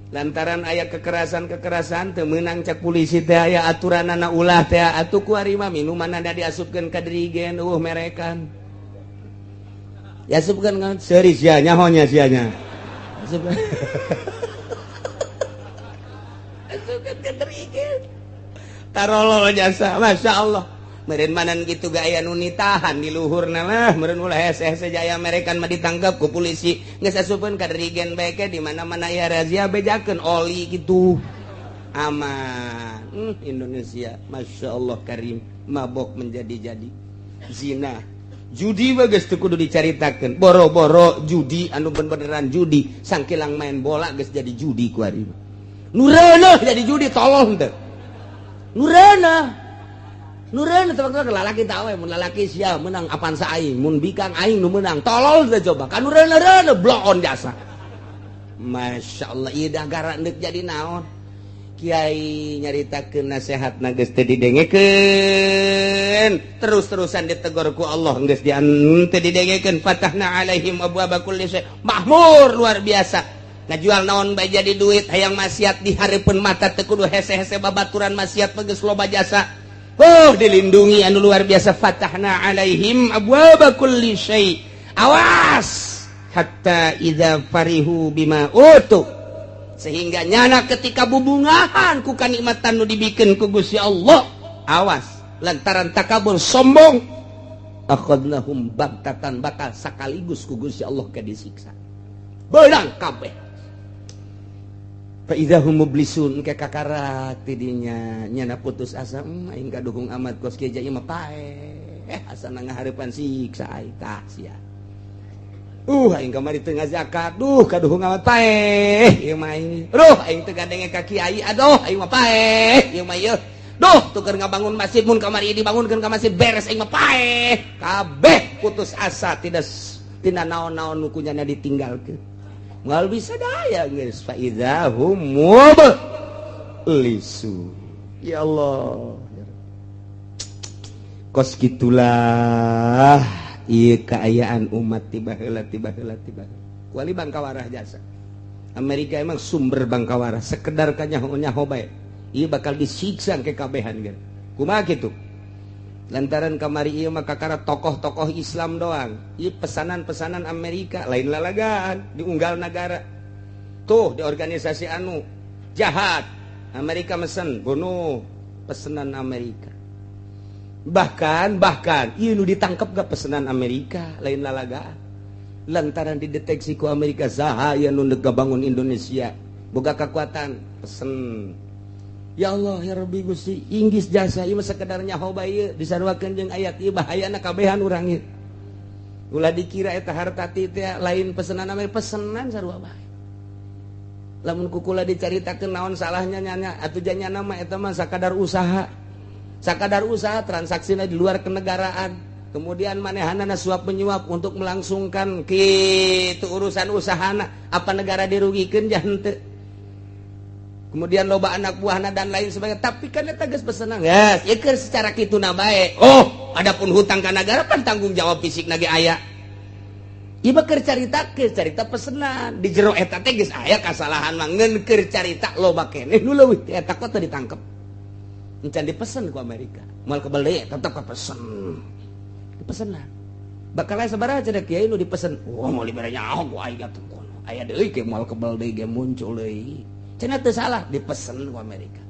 lantaran aya kekerasan-kekerasan teu meunang. Cek polisi teh aya aturanana, ulah teh atuh. Ku ari mah minuman ada diasupkeun ka dirigen, merekan diasupkeun kan seuri sia nyahonya sianya asupkeun asupkeun ka dirigen, tarolol jasa. Masya Allah, meureun manan gitu ga aya nu nitahan di luhurna lah meureun, ulah hese-hese jaya merekan mah ditangkap ku polisi. Geus asupkeun ka dirigen bae ke, di mana-mana aya razia bejakeun oli gitu, aman. Indonesia, Masya Allah Karim, mabok menjadi-jadi, zina, judi bagus tuh kudu dicaritakeun. Boro-boro judi anu beneran judi, sangkilang main bola geus jadi judi. Ku ari nu reuneuh jadi judi, tolong teu nu reuneuh. Nu reuneuh tebak-tebak lalaki tah we, mun lalaki sia menang Avanza aing, mun bikang aing nu menang. Tolol teh coba. Kan nu reuneuh-reuneuh bloon jasa. Masya Allah, ieu negara endek jadi naon? Kiai nyaritakeun nasehatna geus teu didengekeun, terus-terusan ditegur ku Allah geus teu didengekeun. Fatahna alaihim abwaaba kulli syai'. Makmur luar biasa. Ngajual naon bae jadi duit, hayang maksiat di hareupeun mata teu kudu hese-hese babaturan maksiat mah geus loba jasa. Oh, dilindungi anu luar biasa. Fatahna alaihim abwaaba kulli syai'. Awas, hatta idza farihu bima utu, sehingga nyana ketika bubungahan ku kanikmatan nu dibikeun ku Gusti Allah, awas lantaran takabur sombong, akhadnahum bagtatan, bakal sakaligus ku Gusti Allah ke disiksa beunang kabeh. Fa idza hum mublisun, ke kakarak tidinya nyana putus asa, aing kaduhung amat kos kieu mah paeh, asana ngahareupan siksa aing tah sia. Aing kamari teu ngazakat, duh kaduhung amat paeh ieu mah aing. Duh, aing teu gadenge ka kiai, aduh aing mah paeh ieu mah ieu. Duh, tuker ngabangun masjid, mun kamari dibangunkeun ka masjid beres aing mah paeh. Kabeh putus asa, tidak tina naon-naon nu kunyana ditinggalkeun. Moal bisa daya geus, fa idza hum mublisun. Ya Allah. Kos gitulah ieu kaayaan umat tiba heula, tiba heula, tiba heula. Kuali bangkawarah jasa. Amerika emang sumber bangkawarah, sekedar kanyaho nyaho bae. Ieu bakal disiksa ke kabehan ge. Kumaha kitu? Lantaran kamari ieu mah kakara tokoh-tokoh Islam doang. Ieu pesanan-pesanan Amerika lain lalagaan diunggal negara. Tuh di organisasi anu jahat Amerika mesen bunuh, pesanan Amerika. Bahkan bahkan ieu nu ditangkap gak pesanan Amerika, lain lalagaan. Lantaran dideteksi ku Amerika saha aya nu bangun Indonesia boga kekuatan pesen. Ya Allah ya Rabbi Gusti, Inggris jasa ieu mah sekedar nyaho bae ieu disaruakeun jeung ayat ieu bahayana kabehan urang ieu. Ulah dikira eta harta teh lain pesenan Amerika, pesenan sarua bae. Lamun kukula dicaritakeun naon salahnya nyanya atuh janyana mah eta mah sakadar usaha. Sakadar usaha transaksina di luar kenegaraan. Kemudian manehanana suap menyuap untuk melangsungkan kitu urusan usahana, apa negara dirugikeun jah henteu. Kemudian loba anak buahna dan lain sebagainya, tapi kan eta geus pesenan geus ieu keur secara kituna bae. Oh, adapun hutang ka negara pan tanggung jawab fisik ge aya. Ieu mah keur carita, keur carita pesenan di jero eta teh geus aya kasalahan mah, ngeun keur carita loba keneh nu leuwih ti eta kok teu ditangkep. Encan dipesen ku Amerika. Moal kebel deui tetep kapesen. Dipesenan. Bakal aya sabaraha cenah kiai nu dipesen. Wah, moal dibere nyaho ku aing atuh kono. Aya deui ke moal kebel deui ge muncul deui. Cenah teu salah dipesen ku Amerika.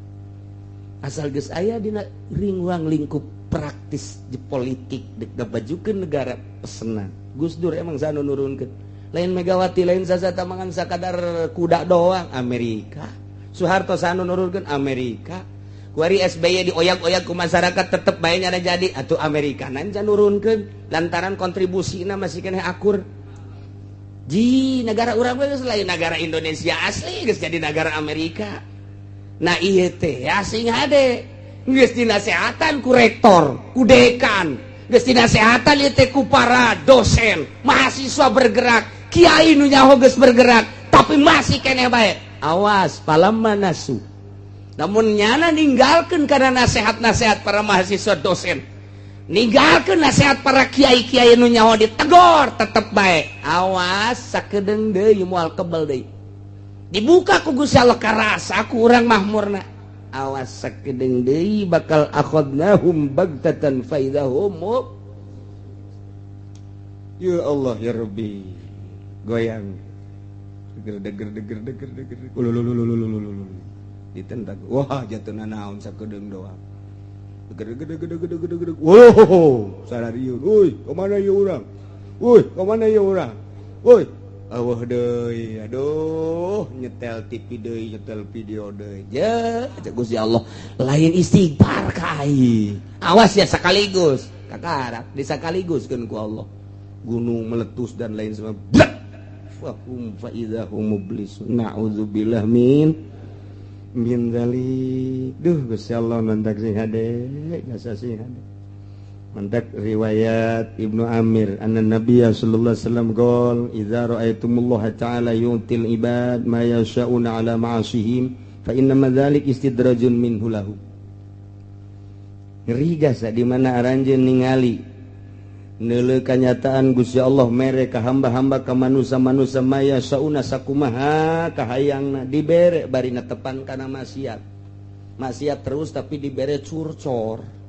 Asal geus aya dina ringwang lingkup praktis di politik dek ngabajukeun negara pesenan. Gus Dur emang sanu nurunkeun. Lain Megawati, lain Sasa tamangan sakadar kuda doang Amerika. Soeharto sanu nurunkeun Amerika. Kuari SBY dioyak-oyak ku masyarakat tetep bae nyana jadi atuh Amerika nanca nurunkeun lantaran kontribusina masih keneh akur. Ji negara urang geus lain negara Indonesia asli, geus jadi negara Amerika. Nah ieu teh asing hade geus dinasehatan ku rektor, ku dekan, geus dinasehatan ieu teh ku para dosen, mahasiswa bergerak, kiai nu nyaho geus bergerak, tapi masih keneh bae. Awas falamma nasu. Namun nyana ninggalkeun karena nasihat-nasihat para mahasiswa dosen. Ninggalkeun nasihat para kiai-kiai nu nyaho ditegor tetep bae. Awas sakedeung deui moal kebel deui. Dibuka ku Gusti Allah karasa ku urang mahmurna. Awas sakedeung deui bakal akhadnahum bagtatan faidahum. Ya Allah ya Rabbi. Goyang. Deger deger deger deger deger. Ulululululululul. Ditentak. Wah, jatuhna naon sakedeung doang. Deger deger deger deger deger deger. Wow, sarariun. Euy, ka mana ieu urang? Euy, ka mana ieu urang? Euy, awah deui. Aduh, nyetel TV deui, nyetel video deui. Je, cek Gusti Allah, lain istighfar ka aing. Awas ya sekaligus. Kakarak disakaliguskeun ku Allah. Gunung meletus dan lain sebagainya. Fahum fa idza hum mublisun. Na'udzubillah min. Min dzalik. Duh Gusti Allah mantak sing hade, jasa sing hade. Mantak riwayat Ibnu Amir anna Nabiy sallallahu alaihi wasallam qol idza ra'aitumullaha ta'ala yu'til ibad ma yasha'una 'ala ma'asihim fa inna ma dzalik istidrajun minhu lahu. Ngeri jasa di mana aranjeun ningali neuleuh kanyataan Gusti Allah mere ka hamba-hamba ka manusa-manusa maya sauna sakumaha kahayangna dibere bari netepan kana maksiat. Maksiat terus tapi dibere curcor.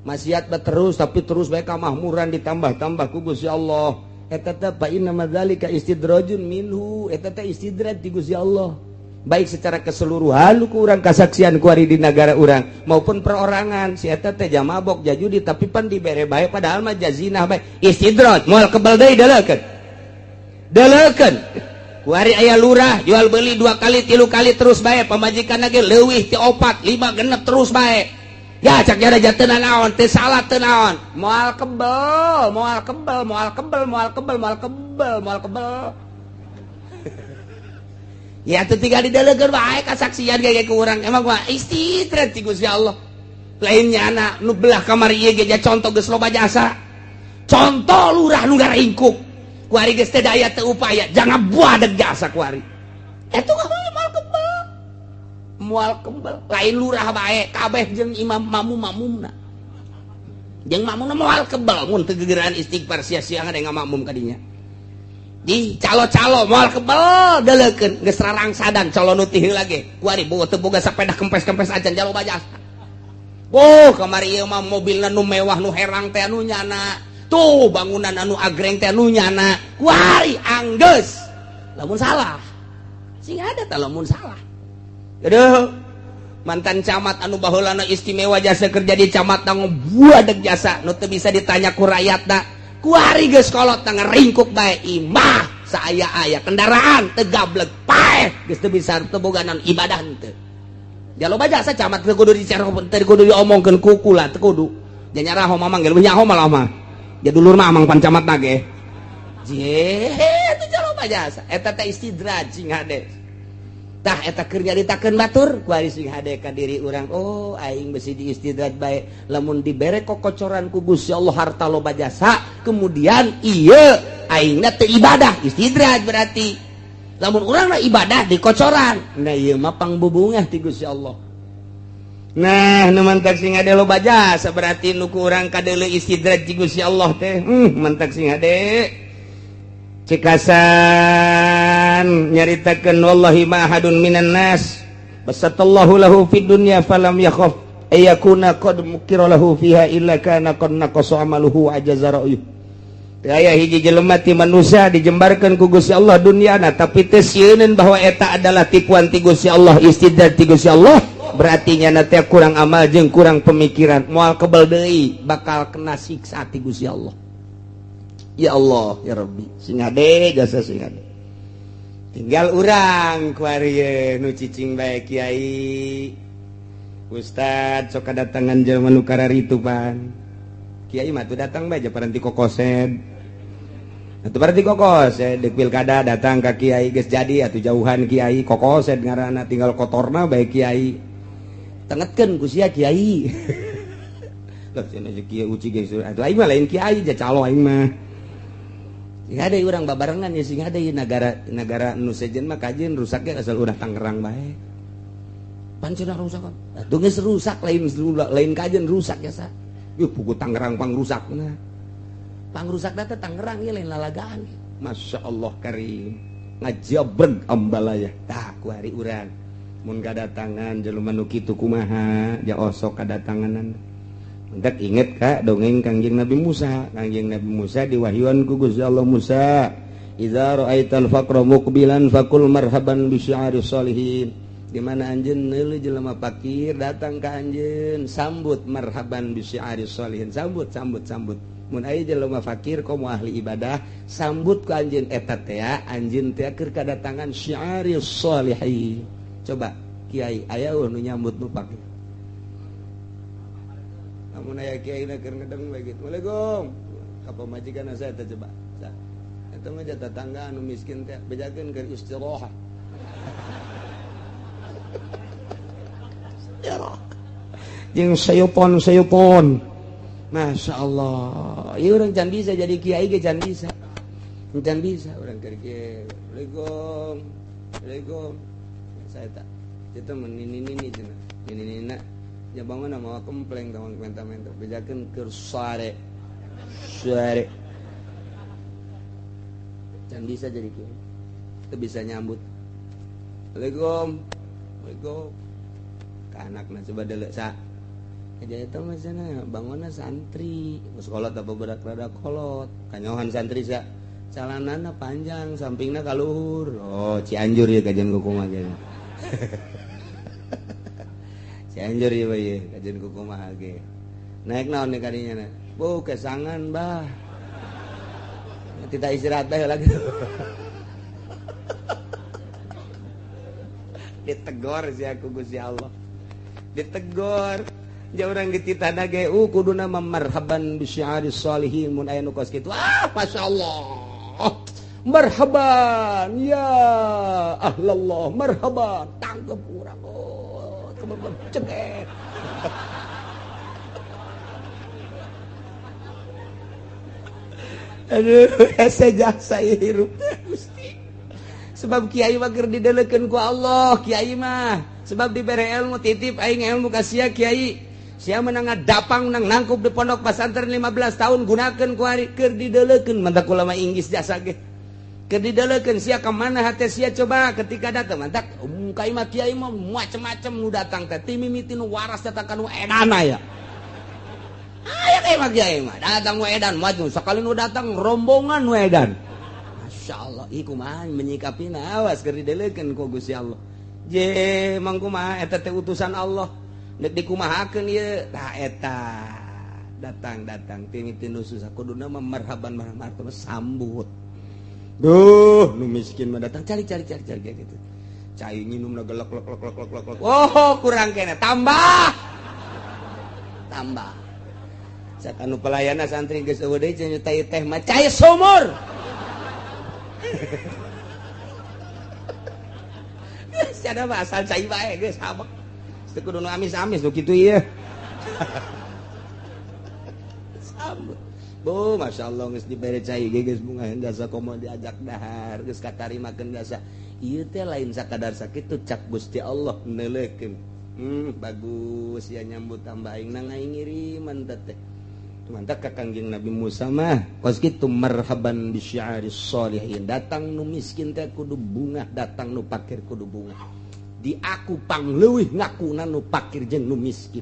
Maksiat terus tapi terus bae kamahmuran ditambah-tambah ku Gusti Allah. Eta teh fa inna madzalika istidrajun minhu, eta teh istidraj di Gusti Allah. Baik secara keseluruhan ku urang kasaksian ku ari di nagara urang maupun perorangan si eta teh jamabok jajudi tapi pan dibere bae padahal mah jazinah bae istidraj moal kebal deui deleukeun deleukeun ku ari aya lurah jual beli 2 kali 3 kali terus bae pamajikan ge leuwih ti 4 5 genep terus bae ya cak jara teu naon teu salah teu naon moal kebel moal kebel moal kebel moal kebel moal kebel moal kebel. Ya teu tinggal didelegeun bae kasaksian ge ku urang emang mah istidraj ti Gusti Allah. Lain nyana nu belah kamar ieu ge contoh geus loba jasa. Contoh lurah nu ngaringkuk. Ku ari geus teu daya teu upaya jangan buadeg jasa ku ari. Eta mah moal kebel. Moal kebel lain lurah bae kabeh jeung imam mamum-mamumna. Jeung mamumna moal kebel mun teu gegeran istighfar sia-sia ada ngamakmum ka dinya. Di calo-calo moal kebel deleukeun geus rarangsadan calo nu ti heula ge ku ari boga teu boga sapeda kempes-kempes acan jalo bajasa. Oh kamari ieu mah mobilna nu mewah nu herang teh anu nyana tuh bangunan anu agreng teh anu nyana ku ari anggeus lamun salah sing ada tah lamun salah. Aduh mantan camat anu baheulana istimewa jasa kerja di camat buadeg jasa nu teu bisa ditanya ku rakyatna ku ari geus kolot ngaringkuk bae imah saaya-aya kendaraan teu gablek paeh geus teu bisa teu boga naon ibadah henteu. Ja loba jasa camat teu kudu dicara teu kudu diomongkeun ku kula teu kudu. Ja nyaraho mamang ge leuwih nyaho malah mah. Ja dulur mah amang pan camat na ge. Je teu ja loba jasa eta teh istidraj sing hade. Tah eta keur nyaritakeun batur ku ari sing hade ka diri urang oh aing besi diistidraj bae lamun dibere kokocoran ku Gusti Allah harta loba jasa kemudian ieu aingna teu ibadah istidraj berarti lamun urang na ibadah dikocoran nah ieu mah pangbubungah ti Gusti Allah. Nah nu mantak sing hade loba jasa berarti nu ku urang kadeuleu istidraj ti Gusti Allah teh mantak sing hade cekasan nyaritakeun wallahi ma ahadun minan nas basatallahu lahu fid dunya falam yakhaf ayakuna qad mukira lahu fiha illa kana qad naqasa amaluhu ajaza ra'yuh. Teu aya hiji jelema ti manusia dijembarkeun ku Gusti Allah dunyana tapi teu sieuneun bahwa eta adalah tipuan ti Gusti Allah istidraj ti Gusti Allah berarti nyana teh kurang amal jeung kurang pemikiran moal kebel deui bakal kena siksa ti Gusti Allah. Ya Allah ya Rabbi sing hade jasa sing hade tinggal urang ku ari nu cicing bae kiai ustad sok kadatangan jelema nu kararitu pan kiai mah teu datang bae japaranti kokosed atuh berarti kokosed deuk pilkada datang ka kiai geus jadi atuh jauhan kiai kokosed ngaranna tinggal kotorna bae kiai tengetkeun ku sia kiai lah cenah kiai uci geus atuh aing mah lain kiai ja calo aing mah. Sing hade urang babarengan ya sing hade negara negara nu sejen mah kajeun rusaknya asal urang Tangerang bae. Pan cenah rusak kan. Atuh geus rusak lain lain kajeun rusak ya sa. Yuh pugu Tangerang pangrusakna. Pangrusakna teh Tangerang ieu lain lalagaan. Masya Allah karim. Ngajabreg ambalaya. Tah ku hari urang mun kadatangan jelema nu kitu kumaha ja osok kadatanganan. Mentak inget ka dongeng Kangjeng Nabi Musa. Kangjeng Nabi Musa diwahyuan ku Gusti Allah Musa, idza ra'aital faqra muqbilan faqul marhaban bi syi'ari sholihin. Di mana anjeun neuleuh jelema fakir datang ka anjeun, sambut marhaban bi syi'ari sholihin, sambut sambut sambut. Mun aya jelema fakir komo ahli ibadah, sambut ku anjeun eta teh anjeun teh keur kadatangan syi'ari sholihin. Coba kiai aya nu nyambut nu fakir. Lamun aya kiai na keur ngedeng bae kitu. Waalaikum. Ka pamajikan saya teh coba. Eta mah tetangga anu miskin teh bejakeun keur istirahat. Jeung sayupon-sayupon. Masya Allah. Ieu urang can bisa jadi kiai ge can bisa. Can bisa urang keur kieu. Assalamualaikum. Assalamualaikum. Saya tak. Itu menini-nini cenah. Nini-nina nya bangun mawa kempleng tawang menta-menta bejakeun keur sare. Sare. Can bisa jadi kiai. Teu bisa nyambut. Assalamualaikum. Assalamualaikum. Ka anakna coba deuleu sa. Aja eta mah cenah bangunna santri. Geus kolot apa berak rada kolot. Kanyohan santri sa. Calanana panjang, sampingna ka luhur. Oh, Cianjur ieu kajian kumaha ge. Cianjur ieu ieu kajian kumaha ge. Naik naon nih kadinya na? Bu, kesangan bah. Tidak istirahat bae lagi. Ditegor si aku Gusti Allah. Ditegor. Ja urang dititah ge kuduna marhaban bi syi'aris sholihin mun aya nu kos kitu. Ah, masyaallah. Marhaban ya ahlallah, marhaban. Tangkep urang. Oh, ceket. Aduh, hese jasa hirup teh Gusti. Sebab kiai mah keur didelekeun ku Allah, kiai mah. Sebab dibere ilmu titip aing ilmu ka sia kiai. Sia menang ngadapang menang nangkup di pondok pesantren 15 tahun gunakeun ku ari keur didelekeun mantak ulama Inggris jasa ge. Keur didelekeun sia ka mana hate sia coba ketika datang mantak ka imah kiai mah macem-macem nu datang teh ti mimiti nu waras datang ka nu edana ya. Aya ka imah kiai mah datang nu edan maju sakali nu datang rombongan nu edan. Masyaallah ieu kumaha menyikapina awas keur didelekeun ku Gusti Allah. Je mang kumaha eta teh utusan Allah. Nek dikumahakeun ieu tah eta datang-datang ti nu susah kuduna mah marhaban marhaban sambut. Duh, nu miskin mah datang cari cari cari cari gitu. Cai nginumna gelek lek lek lek lek lek. Oh, kurang kene tambah. Tambah. Cak anu pelayana santri geus eueuh deui cenah teh teh mah cai sumur. Geus ada mah asal cai bae geus habek. Teu kudu nu amis-amis nu kitu ieu. Sambut. Bu, masyaallah geus dibere cai ge geus bunga jasa komo diajak dahar, geus katarimakeun jasa. Ieu teh lain sakadar sakitu cak Gusti Allah neuleukeun. Bagus ya nyambut tambah aing nang aing ngiriman teh. Mantap ka Kangjeng Nabi Musa mah kos kitu marhaban bi syi'aris sholihin. Datang nu miskin teh kudu bungah, datang nu pakir kudu bungah. Di aku pangleuwih ngakuna nu pakir jeung nu miskin.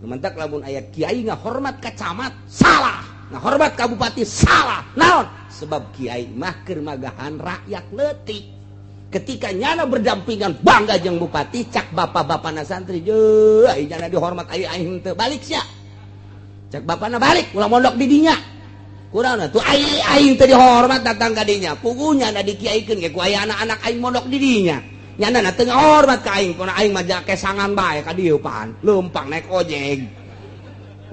Mantak lamun aya kiai ngahormat ka camat salah, ngahormat ka bupati salah. Naon? Sebab kiai mah keur magahan rakyat leutik. Ketika nyana berdampingan bangga jeung bupati cak bapak-bapana santri jeuh ai nyana dihormat ai aing teu balik sia. Cak bapana balik ulah mondok di dinya. Kurang tuh ai aing teu dihormat datang ka dinya. Puguh nyana dikiaikeun ge ku aya anak-anak aing mondok di dinya. Nyana na teu ngahormat ka aing, pona aing mah kesangan bae ka dieu pan, leumpang naik ojek.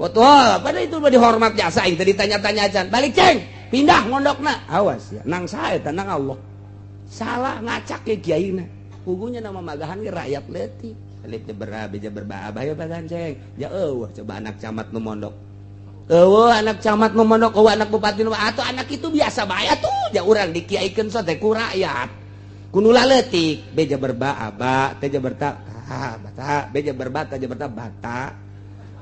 Wah, pada itu mah dihormat jasa aing teu ditanya-tanya acan. Balik ceng, pindah mondokna. Awas ya, nang sae eta nang Allah. Salah ngacak ke kiaina. Puguhnya nama magahan ge rakyat leutik. Alif berbah beja berbah abah bagan ceng. Ya eueuh coba anak camat nu mondok. Eueuh anak camat nu mondok, eueuh anak bupati nu atuh anak itu biasa bae atuh. Ja urang dikiaikeun sote ku rakyat. Kunula leutik beja berba aba teja berta ta bata beja berba ta berta bata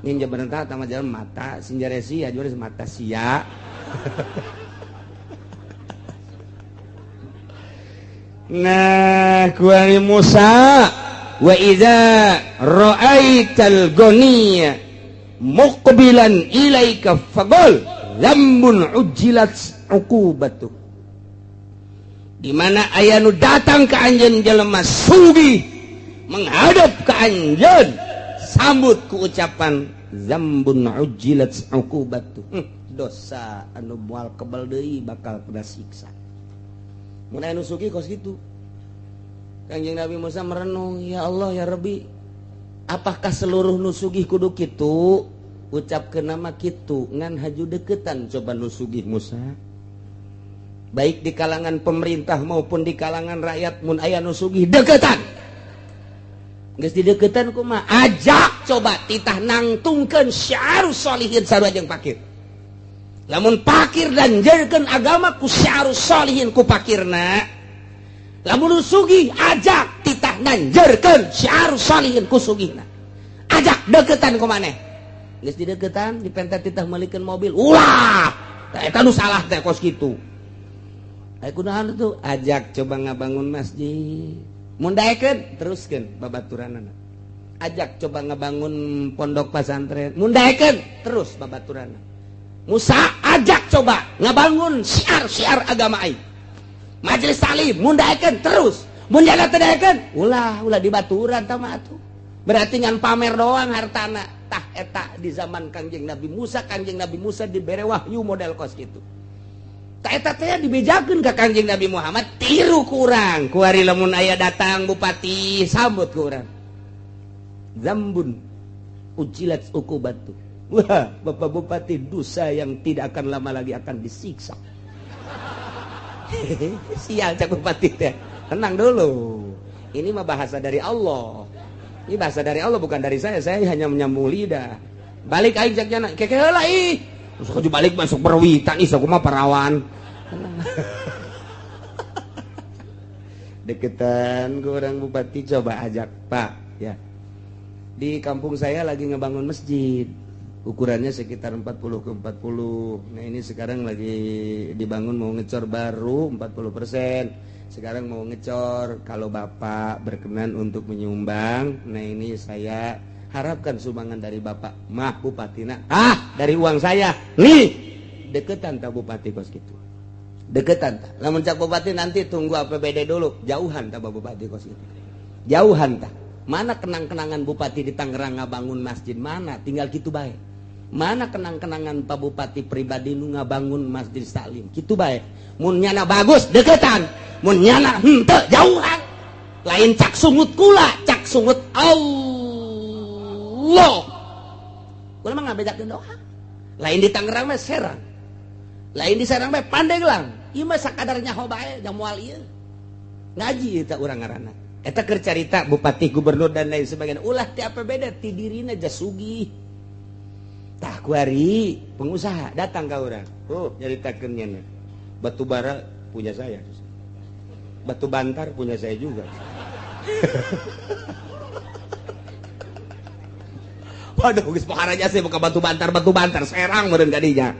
ninja berta tama jalan mata sinjaresi ya juaris mata sia. Nah kuari Musa wa idza ra'aital ghaniya muqbilan ilaika faqul lambun ujilat uqubatu. Di mana aya nu datang ke anjeun jelema sugih menghadap ke anjeun sambut ku ucapan zambun ujilat uqubatu. Dosa anu moal kebal deui bakal kena siksa. Mun aya nu sugih kos kitu. Kangjeng Nabi Musa merenung, ya Allah ya Rabbi, apakah seluruh nu sugih kudu kitu? Ucapkeun nama kitu ngan haju deketan coba nu sugih Musa. Baik di kalangan pemerintah maupun di kalangan rakyat mun aya nu sugih deketan. Geus dideukeutan kumaha? Ajak coba titah nangtungkeun syiarus sholihin sarua jeung pakir. Lamun pakir danjeurkeun agama ku syiarus sholihin ku pakirna. Lamun sugih ajak titah nanjeurkeun syiarus sholihin ku sugihna. Ajak deukeutan ku maneh. Geus dideukeutan dipenta titah meulikeun mobil. Ulah. Tah eta nu salah teh kos kitu. Aya kunaon tuh? Ajak coba ngabangun masjid. Mun daekeun teruskeun babaturanana. Ajak coba ngabangun pondok pesantren. Mun daekeun terus babaturanana. Musa ajak coba ngabangun syiar-syiar agama aing. Majelis taklim mun daekeun terus. Mun jana teu daekeun ulah ulah dibaturan tah mah atuh. Berarti ngan pamer doang hartana. Tah eta di zaman Kangjeng Nabi Musa, Kangjeng Nabi Musa dibere wahyu model kos kitu. Tah eta teh dibejakeun ka Kangjeng Nabi Muhammad tiru ku urang. Kuari lamun aya datang bupati sambut ku urang. Zambun ujilat ukubatu. Wah, Bapak Bupati dosa yang tidak akan lama lagi akan disiksa. Sial cak bupati teh. Tenang dulu. Ini mah bahasa dari Allah. Ini bahasa dari Allah bukan dari saya. Saya hanya menyambung lidah. Balik aing cak jana. Keke heula ih. Masuk aja balik masuk berwitan ih aku mah parawan. Deketan ke orang bupati coba ajak, Pak, ya. Di kampung saya lagi ngebangun masjid. Ukurannya sekitar 40 ke 40. Nah, ini sekarang lagi dibangun mau ngecor baru 40%. Sekarang mau ngecor, kalau Bapak berkenan untuk menyumbang, nah ini saya harapkan sumbangan dari Bapak mah bupatina. Ah, dari uang saya. Nih, deketan tak bupati kos gitu. Deketan tak. Lamun cak bupati nanti tunggu APBD dulu, jauhan tak bupati kos gitu. Jauhan tak. Mana kenang-kenangan bupati di Tangerang ngabangun masjid mana? Tinggal gitu bae. Mana kenang-kenangan Pak Bupati pribadi nu ngabangun masjid taklim? Kitu bae. Mun nyana bagus deketan, mun nyana henteu jauhan. Lain cak sungut kula, cak sungut Allah. Kula mah ngabedakeun doa. Lain di Tangerang mah Serang. Lain di Serang mah Pandeglang. Ieu mah sakadar nyaho bae da moal ieu. Ngaji eta urang ngaranna. Eta keur carita bupati, gubernur dan lain sebagainya. Ulah ti APBD ti dirina jasugih. Tah kuari pengusaha datang ka urang. Oh, nyaritakeun nya. Batu bara punya saya. Batu bantar punya saya juga. Waduh, geus pohara jase buka batu bantar Serang meureun kadinya.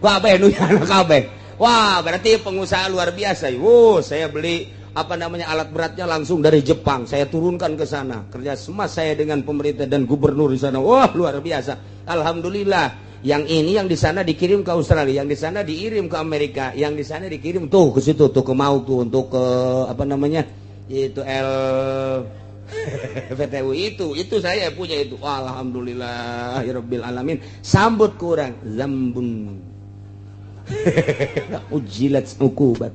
Kabeh nu nyana kabeh. Wah, berarti pengusaha luar biasa. Wuh, saya beli apa namanya alat beratnya langsung dari Jepang. Saya turunkan ke sana. Kerja sama saya dengan pemerintah dan gubernur di sana. Wah, luar biasa. Alhamdulillah. Yang ini yang di sana dikirim ke Australia, yang di sana dikirim ke Amerika, yang di sana dikirim tuh ke situ tuh ke Mau tuh untuk ke apa namanya? Itu L PTU itu saya punya itu. Alhamdulillah ya rabbil alamin. Sambut kurang zambun. Ujilat uqubat.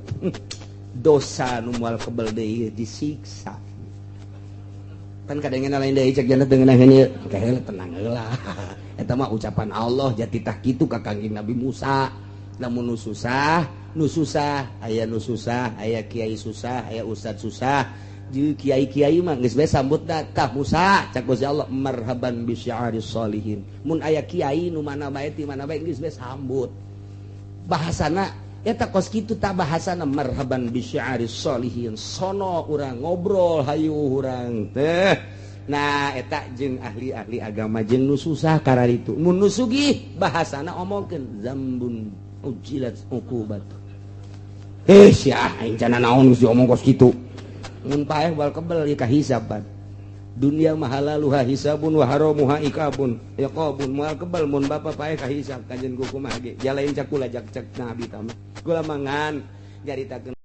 Dosa nu moal kebel deui disiksa. Kan kadangna lain deui cek jana teu ngeunaheun ieu. Kaheula tenang heula. Eta mah ucapan Allah jati tah kitu ka Kangjeng Nabi Musa. Lamun nu susah, aya nu susah, aya kiai susah, aya ustad susah. Jeung kiai-kiai mah geus bae sambut tah Musa cak Gusti Allah marhaban bi syiaris sholihin. Mun aya kiai nu mana bae ti mana bae geus bae sambut. Bahasana eta kos kitu tah bahasana marhaban bi syiaris sholihin. Sono urang ngobrol hayu urang teh. Nah eta jeung ahli-ahli agama jeung nu susah kararitu. Mun nu sugih bahasana omongkeun zambun ujilat uqubat. Eh sia aing cana naon geus diomong kos kitu. Mun paeh bal kebel ieu kahisaban. Dunia mah halaluha hisabun wa haramuha iqabun. Iqabun moal kebel mun bapa paeh kahisab kanjeun kumaha ge. Jalain cakula jak cek nabi tah mah. Kula mangan nyaritakeun